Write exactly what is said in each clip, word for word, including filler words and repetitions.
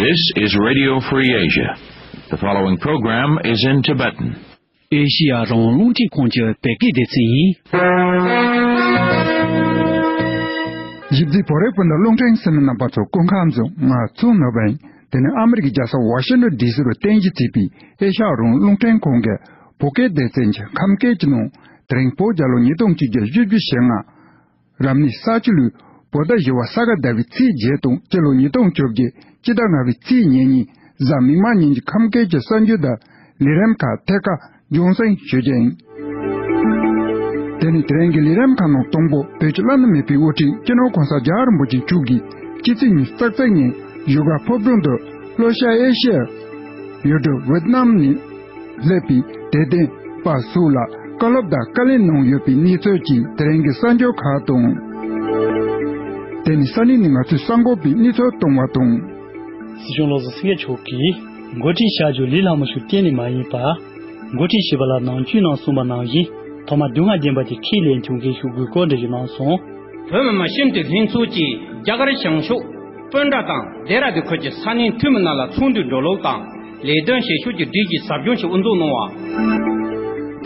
This is Radio Free Asia. The following program is in Tibetan. ཨེ་ཤི་ཡ་རང་དབང་རླུང་འཕྲིན་ཁང་གི་བོད་སྐད་སྡེ་ཚན་ཡིན། གཞིས་རྩེ་བོད་རིགས་སྤུན་ཟླ་རླུང་འཕྲིན་གསན་མི་རྣམ་པ་ཚོ་སྐུ་ཁམས་བཟང་། ང་ཚོ་ནོར་བུ་ཡིན། དེ་ནི་ཨ་མི་རི་ཀའི་རྒྱལ་ས་ཝ་ཤིང་ཊོན་ཌི་སི་རུ་རྟེན་གཞི་བྱས་པའི་ཨེ་ཤ་ཡ་རང་དབང་རླུང་འཕྲིན་ཁང་གི་བོད་སྐད་སྡེ་ཚན་གྱི་ཁམས་སྐད་ཀྱི་ནང་། དེ་རིང་བོད་རྒྱལ་ལོ་ཉིས་སྟོང་གཅིག་བརྒྱ་བཞི་བཅུ་ཞེ་ལྔ། རབ་གནས་ས་བྱི་ལོའི་བོད་ཟླ་བཞི་པ་ས་ག་ཟླ་བའི་ཚེས་བརྒྱད་དང་སྤྱི་ལོ་ཉིས་སྟོང་བཅོ་བརྒྱད་སྤྱི་ཟླ་ལྔ་པའི་ཚེས་ཉེར་གཉིས་གཟའ་མིག་དམར་ཉིན་གྱི་ཁམས་སྐད་ཀྱི་གསར་འགྱུར་དང་ལས་རིམ་ཁག་ཐད་ཀར་རྒྱང་སྲིང་ཞུ་རྒྱུ་ཡིན། དེ་ནི་དེ་རིང་གི་ལས་རིམ་ཁག་ནང་དང་པོ་བོད་ཀྱི་བླ་ན་མེད་པའི་དབུ་ཁྲིད་སྤྱི་ནོར་གོང་ས་རྒྱལ་བ་རིན་པོ་ཆེ་མཆོག་གིས་ཕྱི་ཚེས་ཉི་ཤུ་རྩ་གཅིག་ཉིན་བཞུགས་སྒར་ཕོ་བྲང་དུ་ལྷོ་ཤར་ཨེ་ཤི་ཡའི་ཡུལ་གྲུ་ཝེ་ཏི་ནམ་ནས། སླེབས་པའི་དད་ལྡན་པ་སོགས་ལ་བཀའ་སློབ་དང་བཀའ་ལན་གནང་ཡོད་པའི་གནས་ཚུལ་གྱིས་དེ་རིང་གི་གསར་འགྱུར་ཁག་དང་། དེ་ནི་ས་གནས་ནས་ང་ཚོའི་གསར་འགོད་པས་གནས་ཚུལ་བཏང་བ་དང་། སྲིད་སྐྱོང་བློ་བཟང་སེང་གེ་མཆོག་གིས་འགོ་ཁྲིད་བྱ་རྒྱུ་ལས་སླ་མོ་ཞིག་གཏན་ནས་མ་ཡིན་པ། འགོ་ཁྲིད་བྱེད་པ་ལ་ནང་ཆོས་ནང་གསུངས་པ་ནང་བཞིན་ཐོག་མ་སྡུག་བསྔལ་བདེན་པ་དེ་ཁས་ལེན་ཐུབ་མཁན་ཞིག་དགོས་སྐོར་འགྲེལ་བརྗོད་གནང་སོང་། བོད་མི་མང་སྤྱི་འཐུས་ལྷན་ཚོགས་ཀྱིས་རྒྱ་གར་བྱང་ཕྱོགས་སྤོན་ཊ་དང་ལྡེ་ར་ལྡུན་ཁུལ་གྱི་ས་གནས་འཐུས་མི་རྣམས་ལ་ཚོགས་འདུའི་འགྲོ་ལུགས་དང་ལས་དོན་བྱེད་ཕྱོགས་ཀྱི་སྒྲིག་གཞི་ཟབ་སྦྱོང་ཞིག་དབུ་འཛུགས་གནང་བ།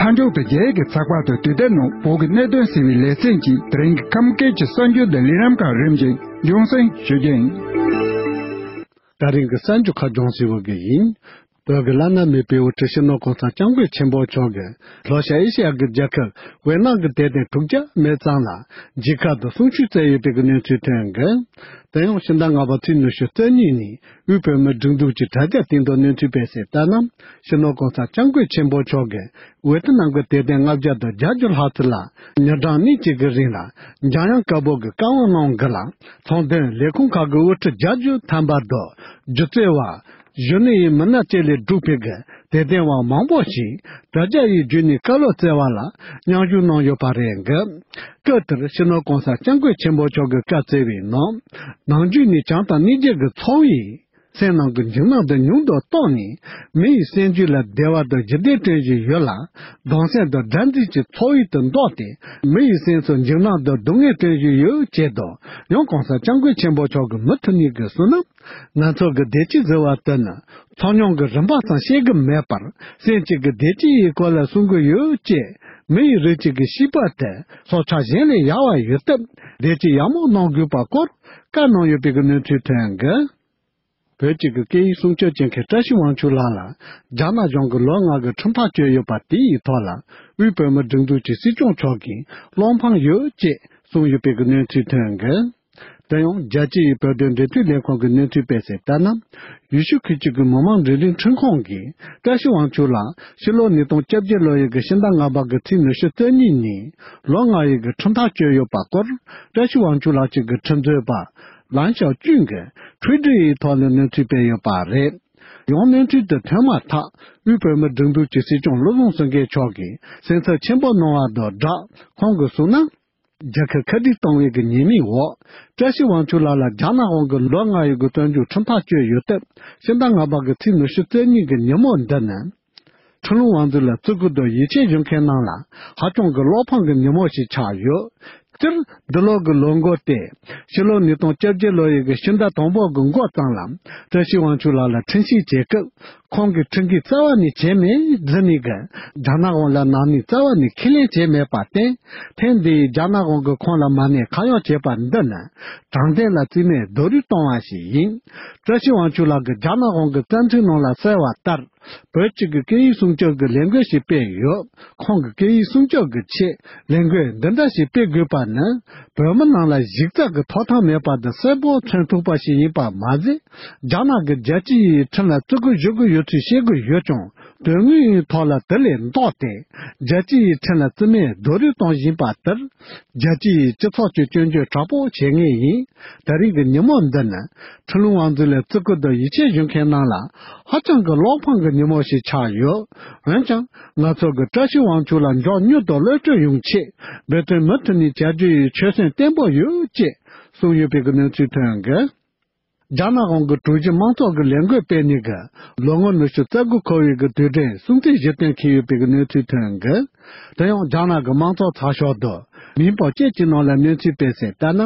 མཐའ་མཇུག་ཏུ་རྒྱ་ཡིག་གི་ཚགས་པར་དུ་དུས་དེབ་ནང་བོད་ཀྱི་གནད་དོན་ཟེར་བའི་ལེ་ཚན་གྱིས་དེ་རིང་གི་ཁམས་སྐད་ཀྱི་གསར་འགྱུར་དང་ལས་རིམ་ཁག་རིམ་བཞིན་རྒྱང་སྲིང་ཞུ་རྒྱུ་ཡིན། ད་རིང་གི་གསར་འགྱུར་ཁག་སྦྱོང་ཟེར་བ་གི་ཡིན། བོད་ཀྱི་བླ་ན་མེད་པའི་དབུ་ཁྲིད་སྤྱི་ནོར་གོང་ས་སྐྱབས་མགོན་ཆེན་པོ་མཆོག་གིས་ལྷོ་ཤར་ཨེ་ཤེ་ཡ་གི་རྒྱལ་ཁབ་ཝེ་ནམ་གྱི་དད་ལྡན་དྲུག་བརྒྱ་མེད་ཙམ་ལ་མཇལ་ཁ་དང་གསུང་ཆོས་བསྩལ་ཡོད་པའི་གནས་ཚུལ་ཐོན་ཡོད། དེ་ཡང་ཕྱི་ཟླ་ལྔ་པ་ཚེས་ཉི་ཤུ་རྩ་གཉིས་ཉིན་དབུས་བོད་མིའི་སྒྲིག་འཛུགས་ཀྱི་དྲ་རྒྱ་སྟེང་དུ་གནས་ཚུལ་སྤེལ་གསལ་ལྟར་ན། སྤྱི་ནོར་གོང་ས་སྐྱབས་མགོན་ཆེན་པོ་མཆོག་གིས་ཝེ་ཏི་ནམ་གྱི་དད་ལྡན་ལྔ་བརྒྱ་དང་བརྒྱད་ཅུ་ལྷག་ཙམ་ལ་ཉིན་གྲངས་གཉིས་གཅིག་གི་རིང་ལ་འཇམ་དབྱངས་བཀའ་པོད་ཀྱི་བཀའ་དབང་གནང་གི་ལ། ཚོགས་འདུའི་ལས་ཁུངས་ཁག་གི་དབུ་ཁྲིད་བརྒྱད་ཅུ་ཐམ་པ་དང་སྒྱུ་རྩལ་བ། གཞོན་ནུ་ཡི་མི་སྣ་བཅས་ལས་གྲུབ་པའི་གི་དད་ལྡན་བ་མང་པོ་ཞིག་དྲ་རྒྱ་ཡི་བརྒྱུད་ནས་བཀའ་སློབ་སྩལ་བ་ལ་མཉམ་ཞུགས་གནང་ཡོད་པ་རེད་འགི། སྐབས་དེར་སྤྱི་ནོར་གོང་ས་སྐྱབས་མགོན་ཆེན་པོ་མཆོག་གིས་བཀའ་སྩལ་བའི་ནང་། ནམ་རྒྱུན་ནས་བྱམས་དང་སྙིང་རྗེ་གི་ཚོར་བས་སེམས་ནང་གི་འཇིགས་སྣང་དེ་ཉུང་དུ་བཏང་ནས་མི་ཡི་སེམས་རྒྱུད་ལ་བདེ་བ་དང་ཞི་བདེ་སྐྲུན་བཞིན་ཡོད་ལ། གདུང་སེམས་དང་དགྲར་འཛིན་གྱི་ཚོར་བའི་དུ་འདོགས་ཏེ་མི་ཡི་སེམས་སུ་འཇིགས་སྣང་དང་སྡུག་བསྔལ་སྐྲུན་བཞིན་ཡོད་ཅེས་དང་། ཡང་གོང་ས་སྐྱབས་མགོན་ཆེན་པོ་མཆོག་གིས་མུ་མཐུད་ནས་གི་གསུངས་ན། ང་ཚོ་གི་བདེ་སྐྱིད་ཟེར་བ་དེ་ནི་ཚོར་མྱོང་གི་རིམ་པ་ཙམ་ཤེས་གི་མེད་པར་སེམས་ཀྱི་གི་བདེ་སྐྱིད་ཡི་སྐོར་ལ་གསུང་གི་ཡོད་ཅེས། མི་ཡི་རིགས་གཅིག་གི་སྐྱེས་པ་དེ་སྲོག་ཆགས་གཞན་ལས་ཡག་པ་ཡོད་སྟབས་བདེ་སྐྱིད་ཡག་མོ་གནང་དགོས་པ་སྐོར་བཀའ་གནང་ཡོད་པའི་གི་གནས་ཚུལ་ཐོན་གི། བོད་ཀྱི་གི་སྐད་ཡིག་སྲུང་སྐྱོབ་བྱེད་མཁན་བཀྲ་ཤིས་དབང་ཕྱུག་ལགས་ལ་རྒྱ་ནག་གཞུང་གིས་ལོ་ལྔ་གི་ཁྲིམས་ཐག་གཅོད་ཡོད་པ་དེ་ཡི་ཐོག་ལ་དབུས་བོད་མིའི་སྒྲིག་འཛུགས་ཀྱི་སྲིད་སྐྱོང་མཆོག་གིས་བློ་ཕམ་ཡོད་ཅེས་གསུངས་ཡོད་པའི་གི་གནས་ཚུལ་ཐོན་གི། དེ་ཡང་རྒྱལ་སྤྱི་ཡི་བོད་དོན་འབྲེལ་མཐུད་ལས་ཁང་གི་གནས་ཚུལ་སྤེལ་གསལ་ལྟར་ན། ཡུལ་ཤུལ་ཁུལ་གཅིག་གི་མི་མང་འབྲེལ་ཡོད་ཁྲིམས་ཁང་གིས་བཀྲ་ཤིས་དབང་ཕྱུག་ལ་ཕྱི་ལོ་ཉིས་སྟོང་བཅོ་བརྒྱད་ལོ་ཡི་གི་ཕྱི་ཟླ་ལྔ་པ་གི་ཚེས་ཉི་ཤུ་རྩ་གཉིས་ཉིན་ལོ་ལྔ་ཡི་གི་ཁྲིམས་ཐག་གཅོད་ཡོད་པ་སྐོར་བཀྲ་ཤིས་དབང་ཕྱུག་ལགས་གཅིག་གི་ཁྲིམས་རྩོད་པ་ལན་ཞའོ་ཅུན་གྱིས་ཊུའི་ཊར་ཡི་ཐོག་ནས་གནས་ཚུལ་སྤེལ་ཡོད་པ་རེད། ཡང་གནས་ཚུལ་དེ་ཐོན་མ་ཐག་དབུས་བོད་མིའི་སྒྲིག་འཛུགས་ཀྱི་སྲིད་སྐྱོང་བློ་བཟང་སེང་གེ་མཆོག་གིས་སེམས་འཚབ་ཆེན་པོ་གནང་བ་དང་སྦྲགས། ཁོང་གིས་གསུངས་ན། རྒྱལ་ཁབ་ཁ་བྲལ་བཏང་བའི་གི་ཉེས་མིང་འོག་བཀྲ་ཤིས་དབང་ཕྱུག་ལགས་ལ་རྒྱ་ནག་དབང་གིས་ལོ་ལྔ་ཡི་གི་བཙོན་འཇུག་ཁྲིམས་ཐག་གཅོད་ཡོད་སྟབས་ཕྱི་ཟླ་ལྔ་པ་གི་ཚེས་ཉི་ཤུ་རྩ་གཉིས་ཀྱི་ཉིན་མོ་འདི་ནི། ཁྲིན་ལུང་དབང་འཛིན་ལ་བརྩི་བཀུར་དང་ཡིད་ཆེས་ཞུ་མཁན་རྣམས་ལ་ཧ་ཅང་གི་བློ་ཕམ་གྱི་ཉིན་མོ་ཞིག་ཆགས་ཡོད། སྤྱིར་འདི་ལོ་གི་ལོ་འགོ་སྟེ། ཕྱི་ལོ་ཉིས་སྟོང་བཅོ་བརྒྱད་ལོ་ཡི་གི་ཕྱི་ཟླ་དང་པོ་གི་འགོ་ཙམ་ལ་བཀྲ་ཤིས་དབང་ཕྱུག་ལགས་ལ་ཁྲིམས་ཞིབ་བྱེད་སྐབས། ཁོང་གིས་ཁྲིམས་འགལ་རྩ་བ་ནས་བྱས་མེད་ཟེར་ནས་གི་རྒྱ་ནག་དབང་ལ་ནང་གནས་རྩ་བ་ནས་ཁས་ལེན་བྱས་མེད་པར་བརྟེན། ཐེངས་འདིའི་རྒྱ་ནག་དབང་གིས་ཁོང་ལ་མ་ཎི་ཁ་གཡོག་བྱས་པ་འདི་ནི་དྲང་བདེན་ལ་རྩིས་མེད་རྡོག་རོལ་གཏོང་བ་ཞིག་ཡིན། བཀྲ་ཤིས་དབང་ཕྱུག་ལགས་ཀྱིས་རྒྱ་ནག་དབང་གི་བཙན་འཛུལ་ནང་ལ་གསལ་བ་ལྟར། བོད་ཀྱི་གི་སྐད་ཡིག་སྲུང་སྐྱོབ་ཀྱི་ལས་འགུལ་ཞིག་སྤེལ་ཡོད། ཁོང་གིས་སྐད་ཡིག་སྲུང་སྐྱོབ་ཀྱི་ཆེད་ལས་འགུལ་འདི་འདྲ་ཞིག་སྤེལ་དགོས་པ་ནི། བོད་མི་རྣམས་ལ་གཞི་རྩ་གི་ཐོབ་ཐང་མེད་པ་འདི་གསལ་པོ་མཚོན་ཐུབ་པ་ཞིག་ཡིན་པ་མ་ཟད། རྒྱ་ནག་གི་རྒྱལ་སྤྱི་ཡི་ཁྲིམས་ལ་བརྩི་བཀུར་ཞུ་དགོས་ཡོད་ཚུལ་བཤད་དགོས་ཡོད་ཀྱང་། དོན་དངོས་ཡི་ཐོག་ལ་དེ་ལས་ལྡོག་སྟེ། རྒྱལ་སྤྱི་ཡི་ཁྲིམས་ལ་རྩིས་མེད་རྡོག་རོལ་གཏོང་བཞིན་པ་ལྟར། རྒྱལ་སྤྱི་ཡི་སྤྱི་ཚོགས་ཀྱི་སྐྱོན་བརྗོད་དྲག་པོ་བྱེད་ངེས་ཡིན། ད་རེས་ཀྱི་ཉིན་མོ་འདི་ནི་ཁྲིན་ལུང་དབང་འཛིན་ལ་བརྩི་བཀུར་དང་ཡིད་ཆེས་ཞུ་མཁན་རྣམས་ལ་ཧ་ཅང་གི་བློ་ཕམ་གྱི་ཉིན་མོ་ཞིག་ཆགས་ཡོད། འོན་ཀྱང་ང་ཚོ་གི་བཀྲ་ཤིས་དབང་ཕྱུག་ལ་མགྱོགས་མྱུར་དུ་གློད་གྲོལ་ཡོང་ཆེད་འབད་བརྩོན་མུ་མཐུད་ནས་བྱ་རྒྱུ་ཡི་ཆོད་སེམས་བརྟན་པོ་ཡོད་ཅེས་གསུངས་ཡོད་པའི་གི་གནས་ཚུལ་ཐོན་གི། རྒྱ་ནག་དབང་གིས་གྲོས་གཞི་དམངས་གཙོ་གི་ལས་འགུལ་སྤེལ་ནས་གི་ལོ་ངོ་ཉི་ཤུ་རྩ་དགུ་འཁོར་བའི་གི་དུས་དྲན་སྲུང་བརྩི་ཞུ་གཏན་འཁེལ་ཡོད་པའི་གི་གནས་ཚུལ་ཐོན་གི། དེ་ཡང་རྒྱ་ནག་གི་དམངས་གཙོ་ཚགས་ཤོག་ཏུ། མིན་པ་བཅས་ཀྱི་ནང་ལ་གནས་ཚུལ་སྤེལ་གསལ་ལྟར་ན།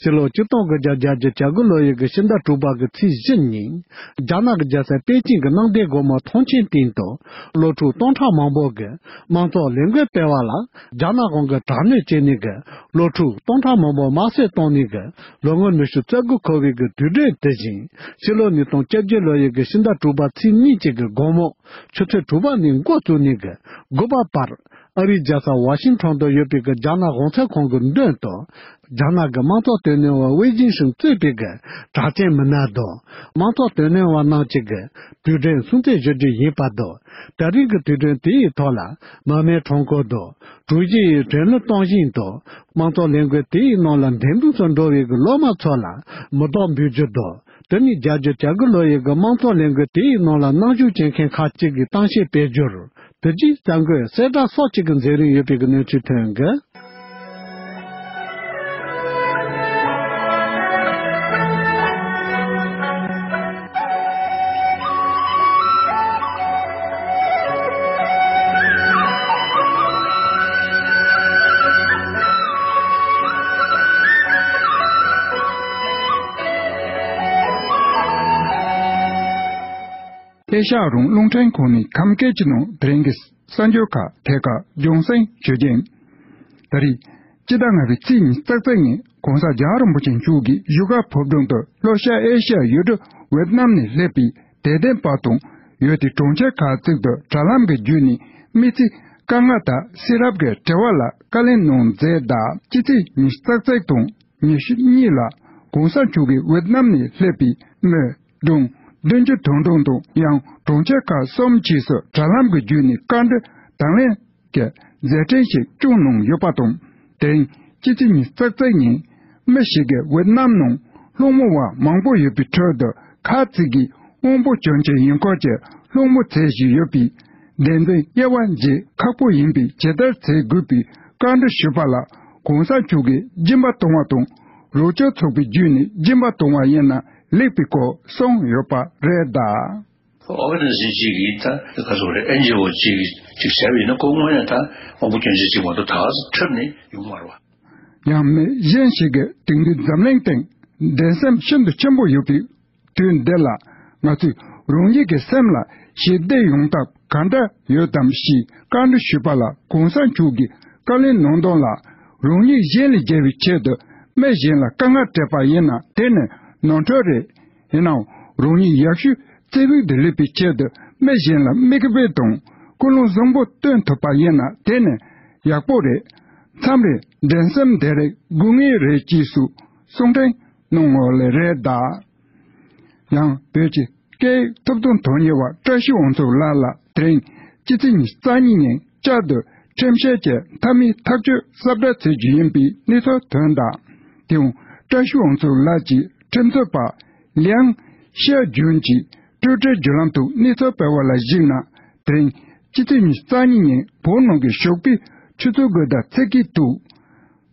ཕྱི་ལོ་ཆིག་སྟོང་དགུ་བརྒྱ་བརྒྱད་ཅུ་གྱ་དགུ་ལོ་ཡི་གི་ཕྱི་ཟླ་དྲུག་པ་གི་ཚེས་བཞི་ཉིན། རྒྱ་ནག་གི་རྒྱལ་ས་པེ་ཅིང་གི་གནམ་བདེ་སྒོ་མོ་ཐང་ཆེན་སྟེང་དུ། སློབ་ཕྲུག་སྟོང་ཕྲག་མང་པོ་གིས་དམངས་གཙོ་ལས་འགུལ་སྤེལ་བ་ལ། རྒྱ་ནག་གཞུང་གིས་དྲག་གནོན་བྱས་ནས་གི་སློབ་ཕྲུག་སྟོང་ཕྲག་མང་པོ་དམར་གསོད་བཏང་ནས་གི་ལོ་ངོ་ཉི་ཤུ་རྩ་དགུ་འཁོར་བའི་གི་དུས་དྲན་དེ་བཞིན། ཕྱི་ལོ་ཉིས་སྟོང་བཅོ་བརྒྱད་ལོ་ཡི་གི་ཕྱི་ཟླ་དྲུག་པ་ཚེས་གཉིས་ཀྱི་གི་དགོང་མོ་ཆུ་ཚོད་དྲུག་པ་ནས་འགོ་བཙུགས་ནས་གི་དགུ་པ་བར། ཨ་རིའི་རྒྱལ་ས་ཝ་ཤིང་ཊོན་དུ་ཡོད་པའི་གི་རྒྱ་ནག་གཞུང་ཚབ་ཁང་གི་མདུན་དུ། རྒྱ་ནག་གི་དམངས་གཙོ་དོན་གནང་བ་ཝེ་ཅིན་ཧྲིན་གཙོས་པའི་གི་གྲགས་ཅན་མི་སྣ་དང་། དམངས་གཙོ་དོན་གནང་བ་རྣམས་ཀྱིས་གི་དུས་དྲན་སྲུང་བརྩི་ཞུ་རྒྱུ་ཡིན་པ་དང་། ད་རིང་གི་དུས་དྲན་དེའི་ཐོག་ལ་མར་མེ་ཁྲོམ་སྐོར་དང་། གྲུ་བཞི་ཡི་དྲན་གླུ་གཏོང་བཞིན་དུ། དམངས་གཙོ་ལས་འགུལ་དེའི་ནང་ལ་འདེམས་སྒྲུག་སུ་འགྲོ་བའི་གི་སློབ་མ་ཚོ་ལ་མེ་ཏོག་འབུལ་རྒྱུ་དང་། དེ་ནས་བརྒྱད་ཅུ་གྱ་དགུ་ལོ་ཡི་གི་དམངས་གཙོ་ལས་འགུལ་དེའི་ནང་ལ་རྣམ་ཞུགས་བྱེད་མཁན་ཁག་ཅིག་གིས་གཏམ་བཤད་སྤེལ་རྒྱུར། དེ་རྗེས་གསར་འགོད་གསལ་བསྒྲགས་སོགས་ཀྱི་མཛད་རིམ་ཡོད་པའི་གནས་ཚུལ་ཐོན་གི། ཨེ་ཤ་ཡ་རང་དབང་རླུང་འཕྲིན་ཁང་ནས་ཁམས་སྐད་ཀྱི་ནང་དེ་རིང་གི་གསར་འགྱུར་ཁག་ཐད་ཀར་རྒྱང་སྲིང་ཞུ་རྒྱུ་ཡིན། ད་རེས་སྤྱི་ཟླ་ལྔ་པའི་ཚེས་ཉི་ཤུ་རྩ་གཅིག་ཉིན་༸གོང་ས་༸རྒྱལ་བ་རིན་པོ་ཆེ་མཆོག་གིས་བཞུགས་སྒར་ཕོ་བྲང་དུ་ལྷོ་ཤར་ཨེ་ཤ་ཡའི་ཡུལ་གྲུ་ཝེ་ཏི་ནམ་ནས་སླེབས་པའི་དད་ལྡན་པ་དང་ཡུལ་དེའི་གྲོང་ཁྱེར་ཁག་ཅིག་ཏུ་དྲ་ལམ་གྱི་བརྒྱུད་ནས་མི་ཚེའི་དཀའ་ངལ་དང་སེམས་རབ་ཀྱི་བྲེལ་བ་ལ་བཀའ་ལན་གནང་མཛད་གདའ། སྤྱི་ཚེས་ཉི་ཤུ་རྩ་གཅིག་དང་། ཉི་ཤུ་གཉིས་ལ་༸གོང་ས་མཆོག་གིས་ཝེ་ཏི་ནམ་ནས་སླེབས་པའི་མི་གྲངས་བདུན་ཅུ་དོན་གྲངས་དང་ཡང་གྲོང་ཁྱེར་ཁག་གསུམ་བཅས་སུ་དྲ་ལམ་གྱི་བརྒྱུད་ནས་བཀའ་འདྲི་དང་ལེན་གྱི་མཛད་འཕྲིན་ཞིག་བསྐྱངས་གནང་ཡོད་པ་དང་། དེ་རིང་སྤྱི་ཚེས་ཉི་ཤུ་རྩ་གཅིག་ཉིན་མི་ཞིག་གིས་ཝེ་ཏི་ནམ་ནང་སློང་མོ་བ་མང་པོ་ཡོད་པའི་ཁྲོད་དུ་ཁ་ཅིག་གིས་དབང་པོ་སྐྱོན་ཅན་ཡིན་སྐོར་གྱི་སློང་མོ་བྱེད་བཞིན་ཡོད་པས། བདེན་དོན་དབྱེ་བ་འབྱེད་ཁག་པོ་ཡིན་པས་ཇི་ལྟར་བྱེད་དགོས་པའི་བཀའ་འདྲི་ཞུས་པ་ལ་༸གོང་ས་མཆོག་གིས་སྦྱིན་པ་གཏོང་བ་དང་རོགས་སྐྱོར་ཚོགས་པའི་བརྒྱུད་ནས་སྦྱིན་པ་གཏོང་བ་ཡིན་ན་ལེགས་པའི་སྐོར་གསུངས་ཡོད་པ་རེད་གདའ། ཨོ་ག་ནི་སི་གཅིག་གིས་ད་ག་ཚོད་རེད། ཨེན་ཇི་ཨོ་གཅིག་གིས་གཅིག་བྱས་པ་ཡིན་ན་ཁོ་དངོས་གནས་ད་དབང་པོ་སྐྱོན་ཅན་གཅིག་མ་གཏོགས་ད་ག་ཚོད་ཁྲིད་ནས་ཡོང་མ་རེད་བ། ཡང་མི་གཞན་ཞིག་གིས་དེང་དུས་འཛམ་གླིང་སྟེང་འགྲན་སེམས་ཤིན་ཏུ་ཆེན་པོ་ཡོད་པའི་དུས་འདི་ལ་ང་ཚོས་རང་ཉིད་ཀྱི་སེམས་ལ་ཞི་བདེ་ཡོང་ཐབས་གང་འདྲ་ཡོད་དམ་ཞེས་བཀའ་འདྲི་ཞུས་པ་ལ་༸གོང་ས་མཆོག་གིས་བཀའ་ལན་གནང་དོན་ལ། རང་ཉིད་གཞན་ལས་རྒྱལ་བའི་ཆེད་དུ་མི་གཞན་ལ་དཀའ་ངལ་སྤྲད་པ་ཡིན་ན་དེ་ནི་ནོར་འཁྲུལ་རེད། ཡིན་ནའང་རང་ཉིད་ཡག་ཤོས་རྩེ་ཕུད་དུ་སླེབས་པའི་ཆེད་དུ་མི་གཞན་ལ་མིག་དཔེ་དང་ཀུན་སློང་བཟང་པོ་སྟོན་ཐུབ་པ་ཡིན་ན་དེ་ནི་ཡག་པོ་རེད། མཚམས་རེ་འགྲན་སེམས་དེ་རིགས་དགོས་ངེས་རེད་ཅེས་སུ་གསུང་འཕྲིན་གནང་ཡོད་ལེ་རེད་གདའ། ཡང་བོད་ཀྱི་སྐད་ཡིག་ཐོབ་ཐང་དོན་གཉེར་བ་བཀྲ་ཤིས་དབང་ཕྱུག་ལགས་ལ་དེ་རིང་སྤྱི་ཚེས་ཉི་ཤུ་རྩ་གཉིས་ཉིན་བསྐྱར་དུ་ཁྲིམས་བཤེར་གྱི་མཐའ་མའི་ཐག་གཅོད་གསལ་བསྒྲགས་བྱེད་རྒྱུ་ཡིན་པའི་གནས་ཚུལ་ཐོན་གདའ། དེའང་བཀྲ་ཤིས་དབང་ཕྱུག་ལགས་ཀྱིས་ཁྲིམས་རྩོད་པ་ལིའང་ཤིའ་ཇུན་གྱིས་ཊུའི་ཊར་བརྒྱུད་ལམ་དུ་གནས་ཚུལ་སྤེལ་བ་ལ་གཞིགས་ན། དེ་རིང་སྤྱི་ཚེས་ཉི་ཤུ་རྩ་གཉིས་ཉིན་བོད་ནང་གི་ཞོགས་པའི་ཆུ་ཚོད་དགུ་དང་ཚིགས་བཅད་དུ།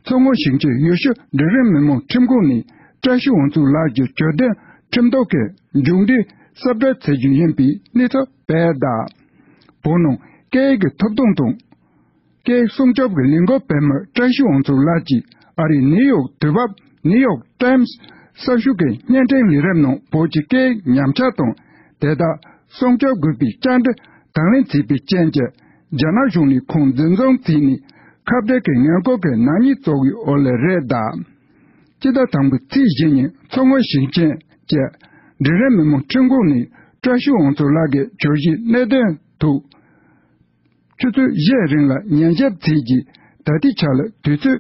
མཚོ་སྔོན་ཞིང་ཆེན་ཡུལ་ཤུལ་འབྲིང་རིམ་མི་དམངས་ཁྲིམས་ཁང་ནས་བཀྲ་ཤིས་དབང་ཕྱུག་ལགས་ཀྱི་གྱོད་དོན་ཁྲིམས་ཐོག་གི་མཇུག་འབྲས་གསལ་བསྒྲགས་བྱེད་རྒྱུ་ཡིན་པའི་གནས་ཚུལ་སྤེལ་གདའ། བོད་ནང་སྐད་ཡིག་གི་ཐོབ་ཐང་དང་། སྐད་ཡིག་སྲུང་སྐྱོབ་ཀྱི་ལས་འགུལ་སྤེལ་མི་བཀྲ་ཤིས་དབང་ཕྱུག་ལགས་ཀྱིས་ཨ་རིའི་ནིའུ་ཡོག་དུས་བབ་New York Times་གསར་ཤོག་གི་བརྙན་འཕྲིན་ལས་རིམ་ནང་བོད་ཀྱི་སྐད་ཡིག་ཉམས་ཆག་དང་དེ་དག་སྲུང་སྐྱོབ་དགོས་པའི་བཅར་འདྲི་དང་ལེན་བྱས་པའི་རྐྱེན་གྱིས། རྒྱ་ནག་གཞུང་ནས་ཁོང་འཛིན་བཟུང་བྱས་ནས་ཁ་བྲལ་གྱི་ངན་སྐུལ་གྱི་ནག་ཉེས་བཙུགས་ཡོད་ལེ་རེད་གདའ། སྤྱི་ཟླ་དང་པོའི་ཚེས་བཞི་ཉིན་མཚོ་སྔོན་ཞིང་ཆེན་གྱི་འབྲིང་རིམ་མི་དམངས་ཁྲིམས་ཁང་ནས་བཀྲ་ཤིས་དབང་ཕྱུག་ལགས་ཀྱི་གྱོད་གཞིའི་གནད་དོན་དུ་ཆུ་ཚོད་བཞིའི་རིང་ལ་ཉན་ཞིབ་བྱས་རྗེས། ད་ལྟའི་ཆར་ལ་དུས་ཚོད་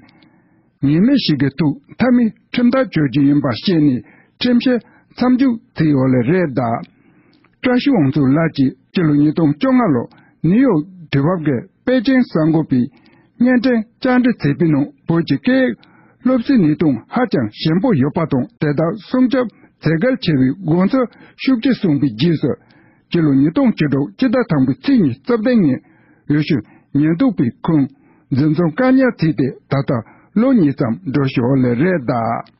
ངེས་མེད་ཞིག་གི་ཐོག་མཐའ་མའི་ཁྲིམས་ཐག་གཅོད་རྒྱུ་ཡིན་པ་བཤད་ནས་ཁྲིམས་བཤེར་མཚམས་འཇོག་བྱས་ཡོད་ལེ་རེད་གདའ། བཀྲ་ཤིས་དབང་ཕྱུག་ལགས་ཀྱིས་སྤྱི་ལོ་ཉིས་སྟོང་བཅོ་ལྔ་ལོར་ནིའུ་ཡོག་དུས་བབ་ཀྱི་པེ་ཅིང་གསར་འགོད་པའི་བརྙན་འཕྲིན་བཅར་འདྲི་བྱས་པའི་ནང་བོད་ཀྱི་སྐད་ཡིག་སློབ་གསོའི་གནས་སྟངས་ཧ་ཅང་ཞན་པོ་ཡོད་པ་དང་། དེ་དག་སྲུང་སྐྱོབ་བྱེད་གལ་ཆེ་བའི་དགོངས་ཚུལ་ཤུགས་ཆེ་གསུངས་པའི་རྗེས་སུ། སྤྱི་ལོ་ཉིས་སྟོང་བཅུ་དྲུག་སྤྱི་ཟླ་དང་པོའི་ཚེས་ཉི་ཤུ་རྩ་བདུན་ཉིན་འོས་ཤོག་ཉེན་རྟོག་པས་ཁོང་འཛིན་བཟུང་བཀག་ཉར་བྱས་ཏེ་ད་ལྟ་ལོ་གཉིས་ཙམ་འགྲོ་ཞོར་ལེ་རེད་གདའ།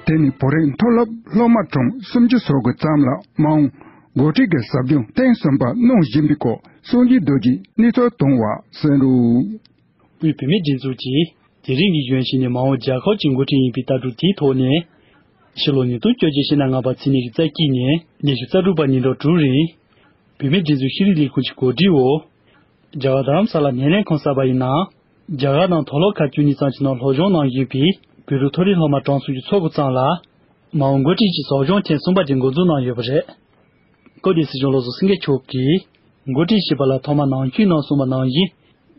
དེ་ནི་བོད་རིགས་མཐོ་སློབ་སློབ་མ་གྲངས་སུམ་ཅུ་སོ་དགུ་ཙམ་ལ་མ་འོངས་ འགོ་ཁྲིད་ཀྱི་ཟབ་སྦྱོང་ཐེངས་གསུམ་པ་གནང་བཞིན་པའི་སྐོར་གསུང་གི་འདུག་ཅེས་གནས་ཚུལ་གཏོང་བ་གསན་རོགས། དབུས་བུད་མེད་སྒྲིག་འཛུགས་ཀྱིས་དེ་རིང་གི་གཞོན་གཞིས་ནས་མ་འོངས་རྒྱལ་ཁབ་ཀྱི་འགོ་ཁྲིད་ཡིན་པའི་ལྟ་གྲུབ་དེའི་ཐོག་ནས། ཕྱི་ལོ་ཉིས་སྟོང་བཅོ་བརྒྱད་ཕྱི་ཟླ་ལྔ་པ་ཚེས་གཉིས་ཀྱི་རྩ་དཀྱིལ་ནས་ཉི་ཤུ་རྩ་དྲུག་པ་ཉིན་གྲངས་དྲུག་རིང་། བུད་མེད་སྒྲིག་འཛུགས་ཤེས་རིག་ལས་ཁུངས་ཀྱི་གོ་སྒྲིག་འོག་རྒྱ་གར་རྡ་རམ་ས་ལ་སྣེ་ལེན་ཁང་གསར་པ་ཡི་ནང་། རྒྱ་གར་དང་དུག་ལོག་ཁག་བཅུ་གཉིས་ཙམ་གྱི་ནང་སློབ་སྦྱོང་གནང་བཞིན་པའི་བོད་ཕྲུག་མཐོ་རིམ་སློབ་མ་གྲངས་གསུམ་གྱི་ཚོགས་པ་ཙམ་ལ། མ་འོངས་འགོ་ཁྲིད་ཀྱི་ཟབ་སྦྱོང་ཐེངས་གསུམ་པ་དེ་འགོ་འཛུགས་གནང་ཡོད་པ་རེད། སྐབས་དེར་སྲིད་སྐྱོང་བློ་བཟང་སེང་གེ་མཆོག་གིས། འགོ་ཁྲིད་ཞེས་པ་ལ་ཐོག་མར་ནང་ཆོས་ནང་གསུངས་པ་ནང་བཞིན།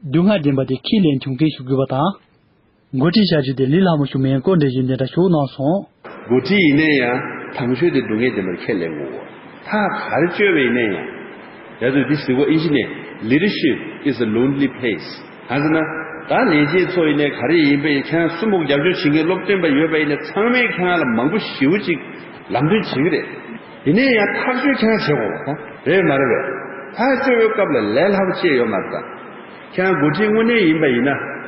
སྡུག་བསྔལ་ལྡན་པ་དེ་ཁས་ལེན་ཐུབ་མཁན་ཞིག་དགོས་པ་དང་། འགོ་ཁྲིད་བྱ་རྒྱུ་དེ་ལས་སླ་མོ་ཞིག་མིན་སྐོར་འགྲེལ་བརྗོད་འདི་འདྲ་ཞུ་གནང་སོང་། འགོ་ཁྲིད་ཡིན་ན་ཡང་དམ་ཆོས་དེ་སྡུག་བསྔལ་ལྡན་པར་ཁས་ལེན་དགོས། ཐག་ག་རེ་གཅོད་པ་ཡིན་ན་ཡང་། ཡ་དུ་འདི་ཟེར་བ་ཨིན་ཇི་ནས། Leadership is a lonely place. གང་ཟེར་ན། ད་ལས་བྱེད་ཚོ་ཡིན་ནའི་ག་རེ་ཡིན་པ་ཡིན། ཁྱེད་རང་སུ་མོ་རྒྱབ་སྐྱོར་བྱེད་མཁན་སློབ་སྟོན་པ་ཡོད་པ་ཡིན་ནའི་ཚང་མས་ཁྱེད་རང་ལ་མང་པོ་ཞེ་པོ་ཅིག་ལམ་སྟོན་བྱེད་ཀྱི་རེད། ཡིན་ནའི་ཡང་ཐག་གཅོད་ཁྱེད་རང་བྱེད་དགོས་པ་རེད་མ་རེད་པས། ཐག་གཅོད་པའི་སྐབས་ལ་ལས་སླ་པོ་ཅིག་ཡོད་མ་རེད་ད། ཁྱེད་རང་འགོ་ཁྲིད་དངོས་གནས་ཡིན་པ་ཡིན་ན།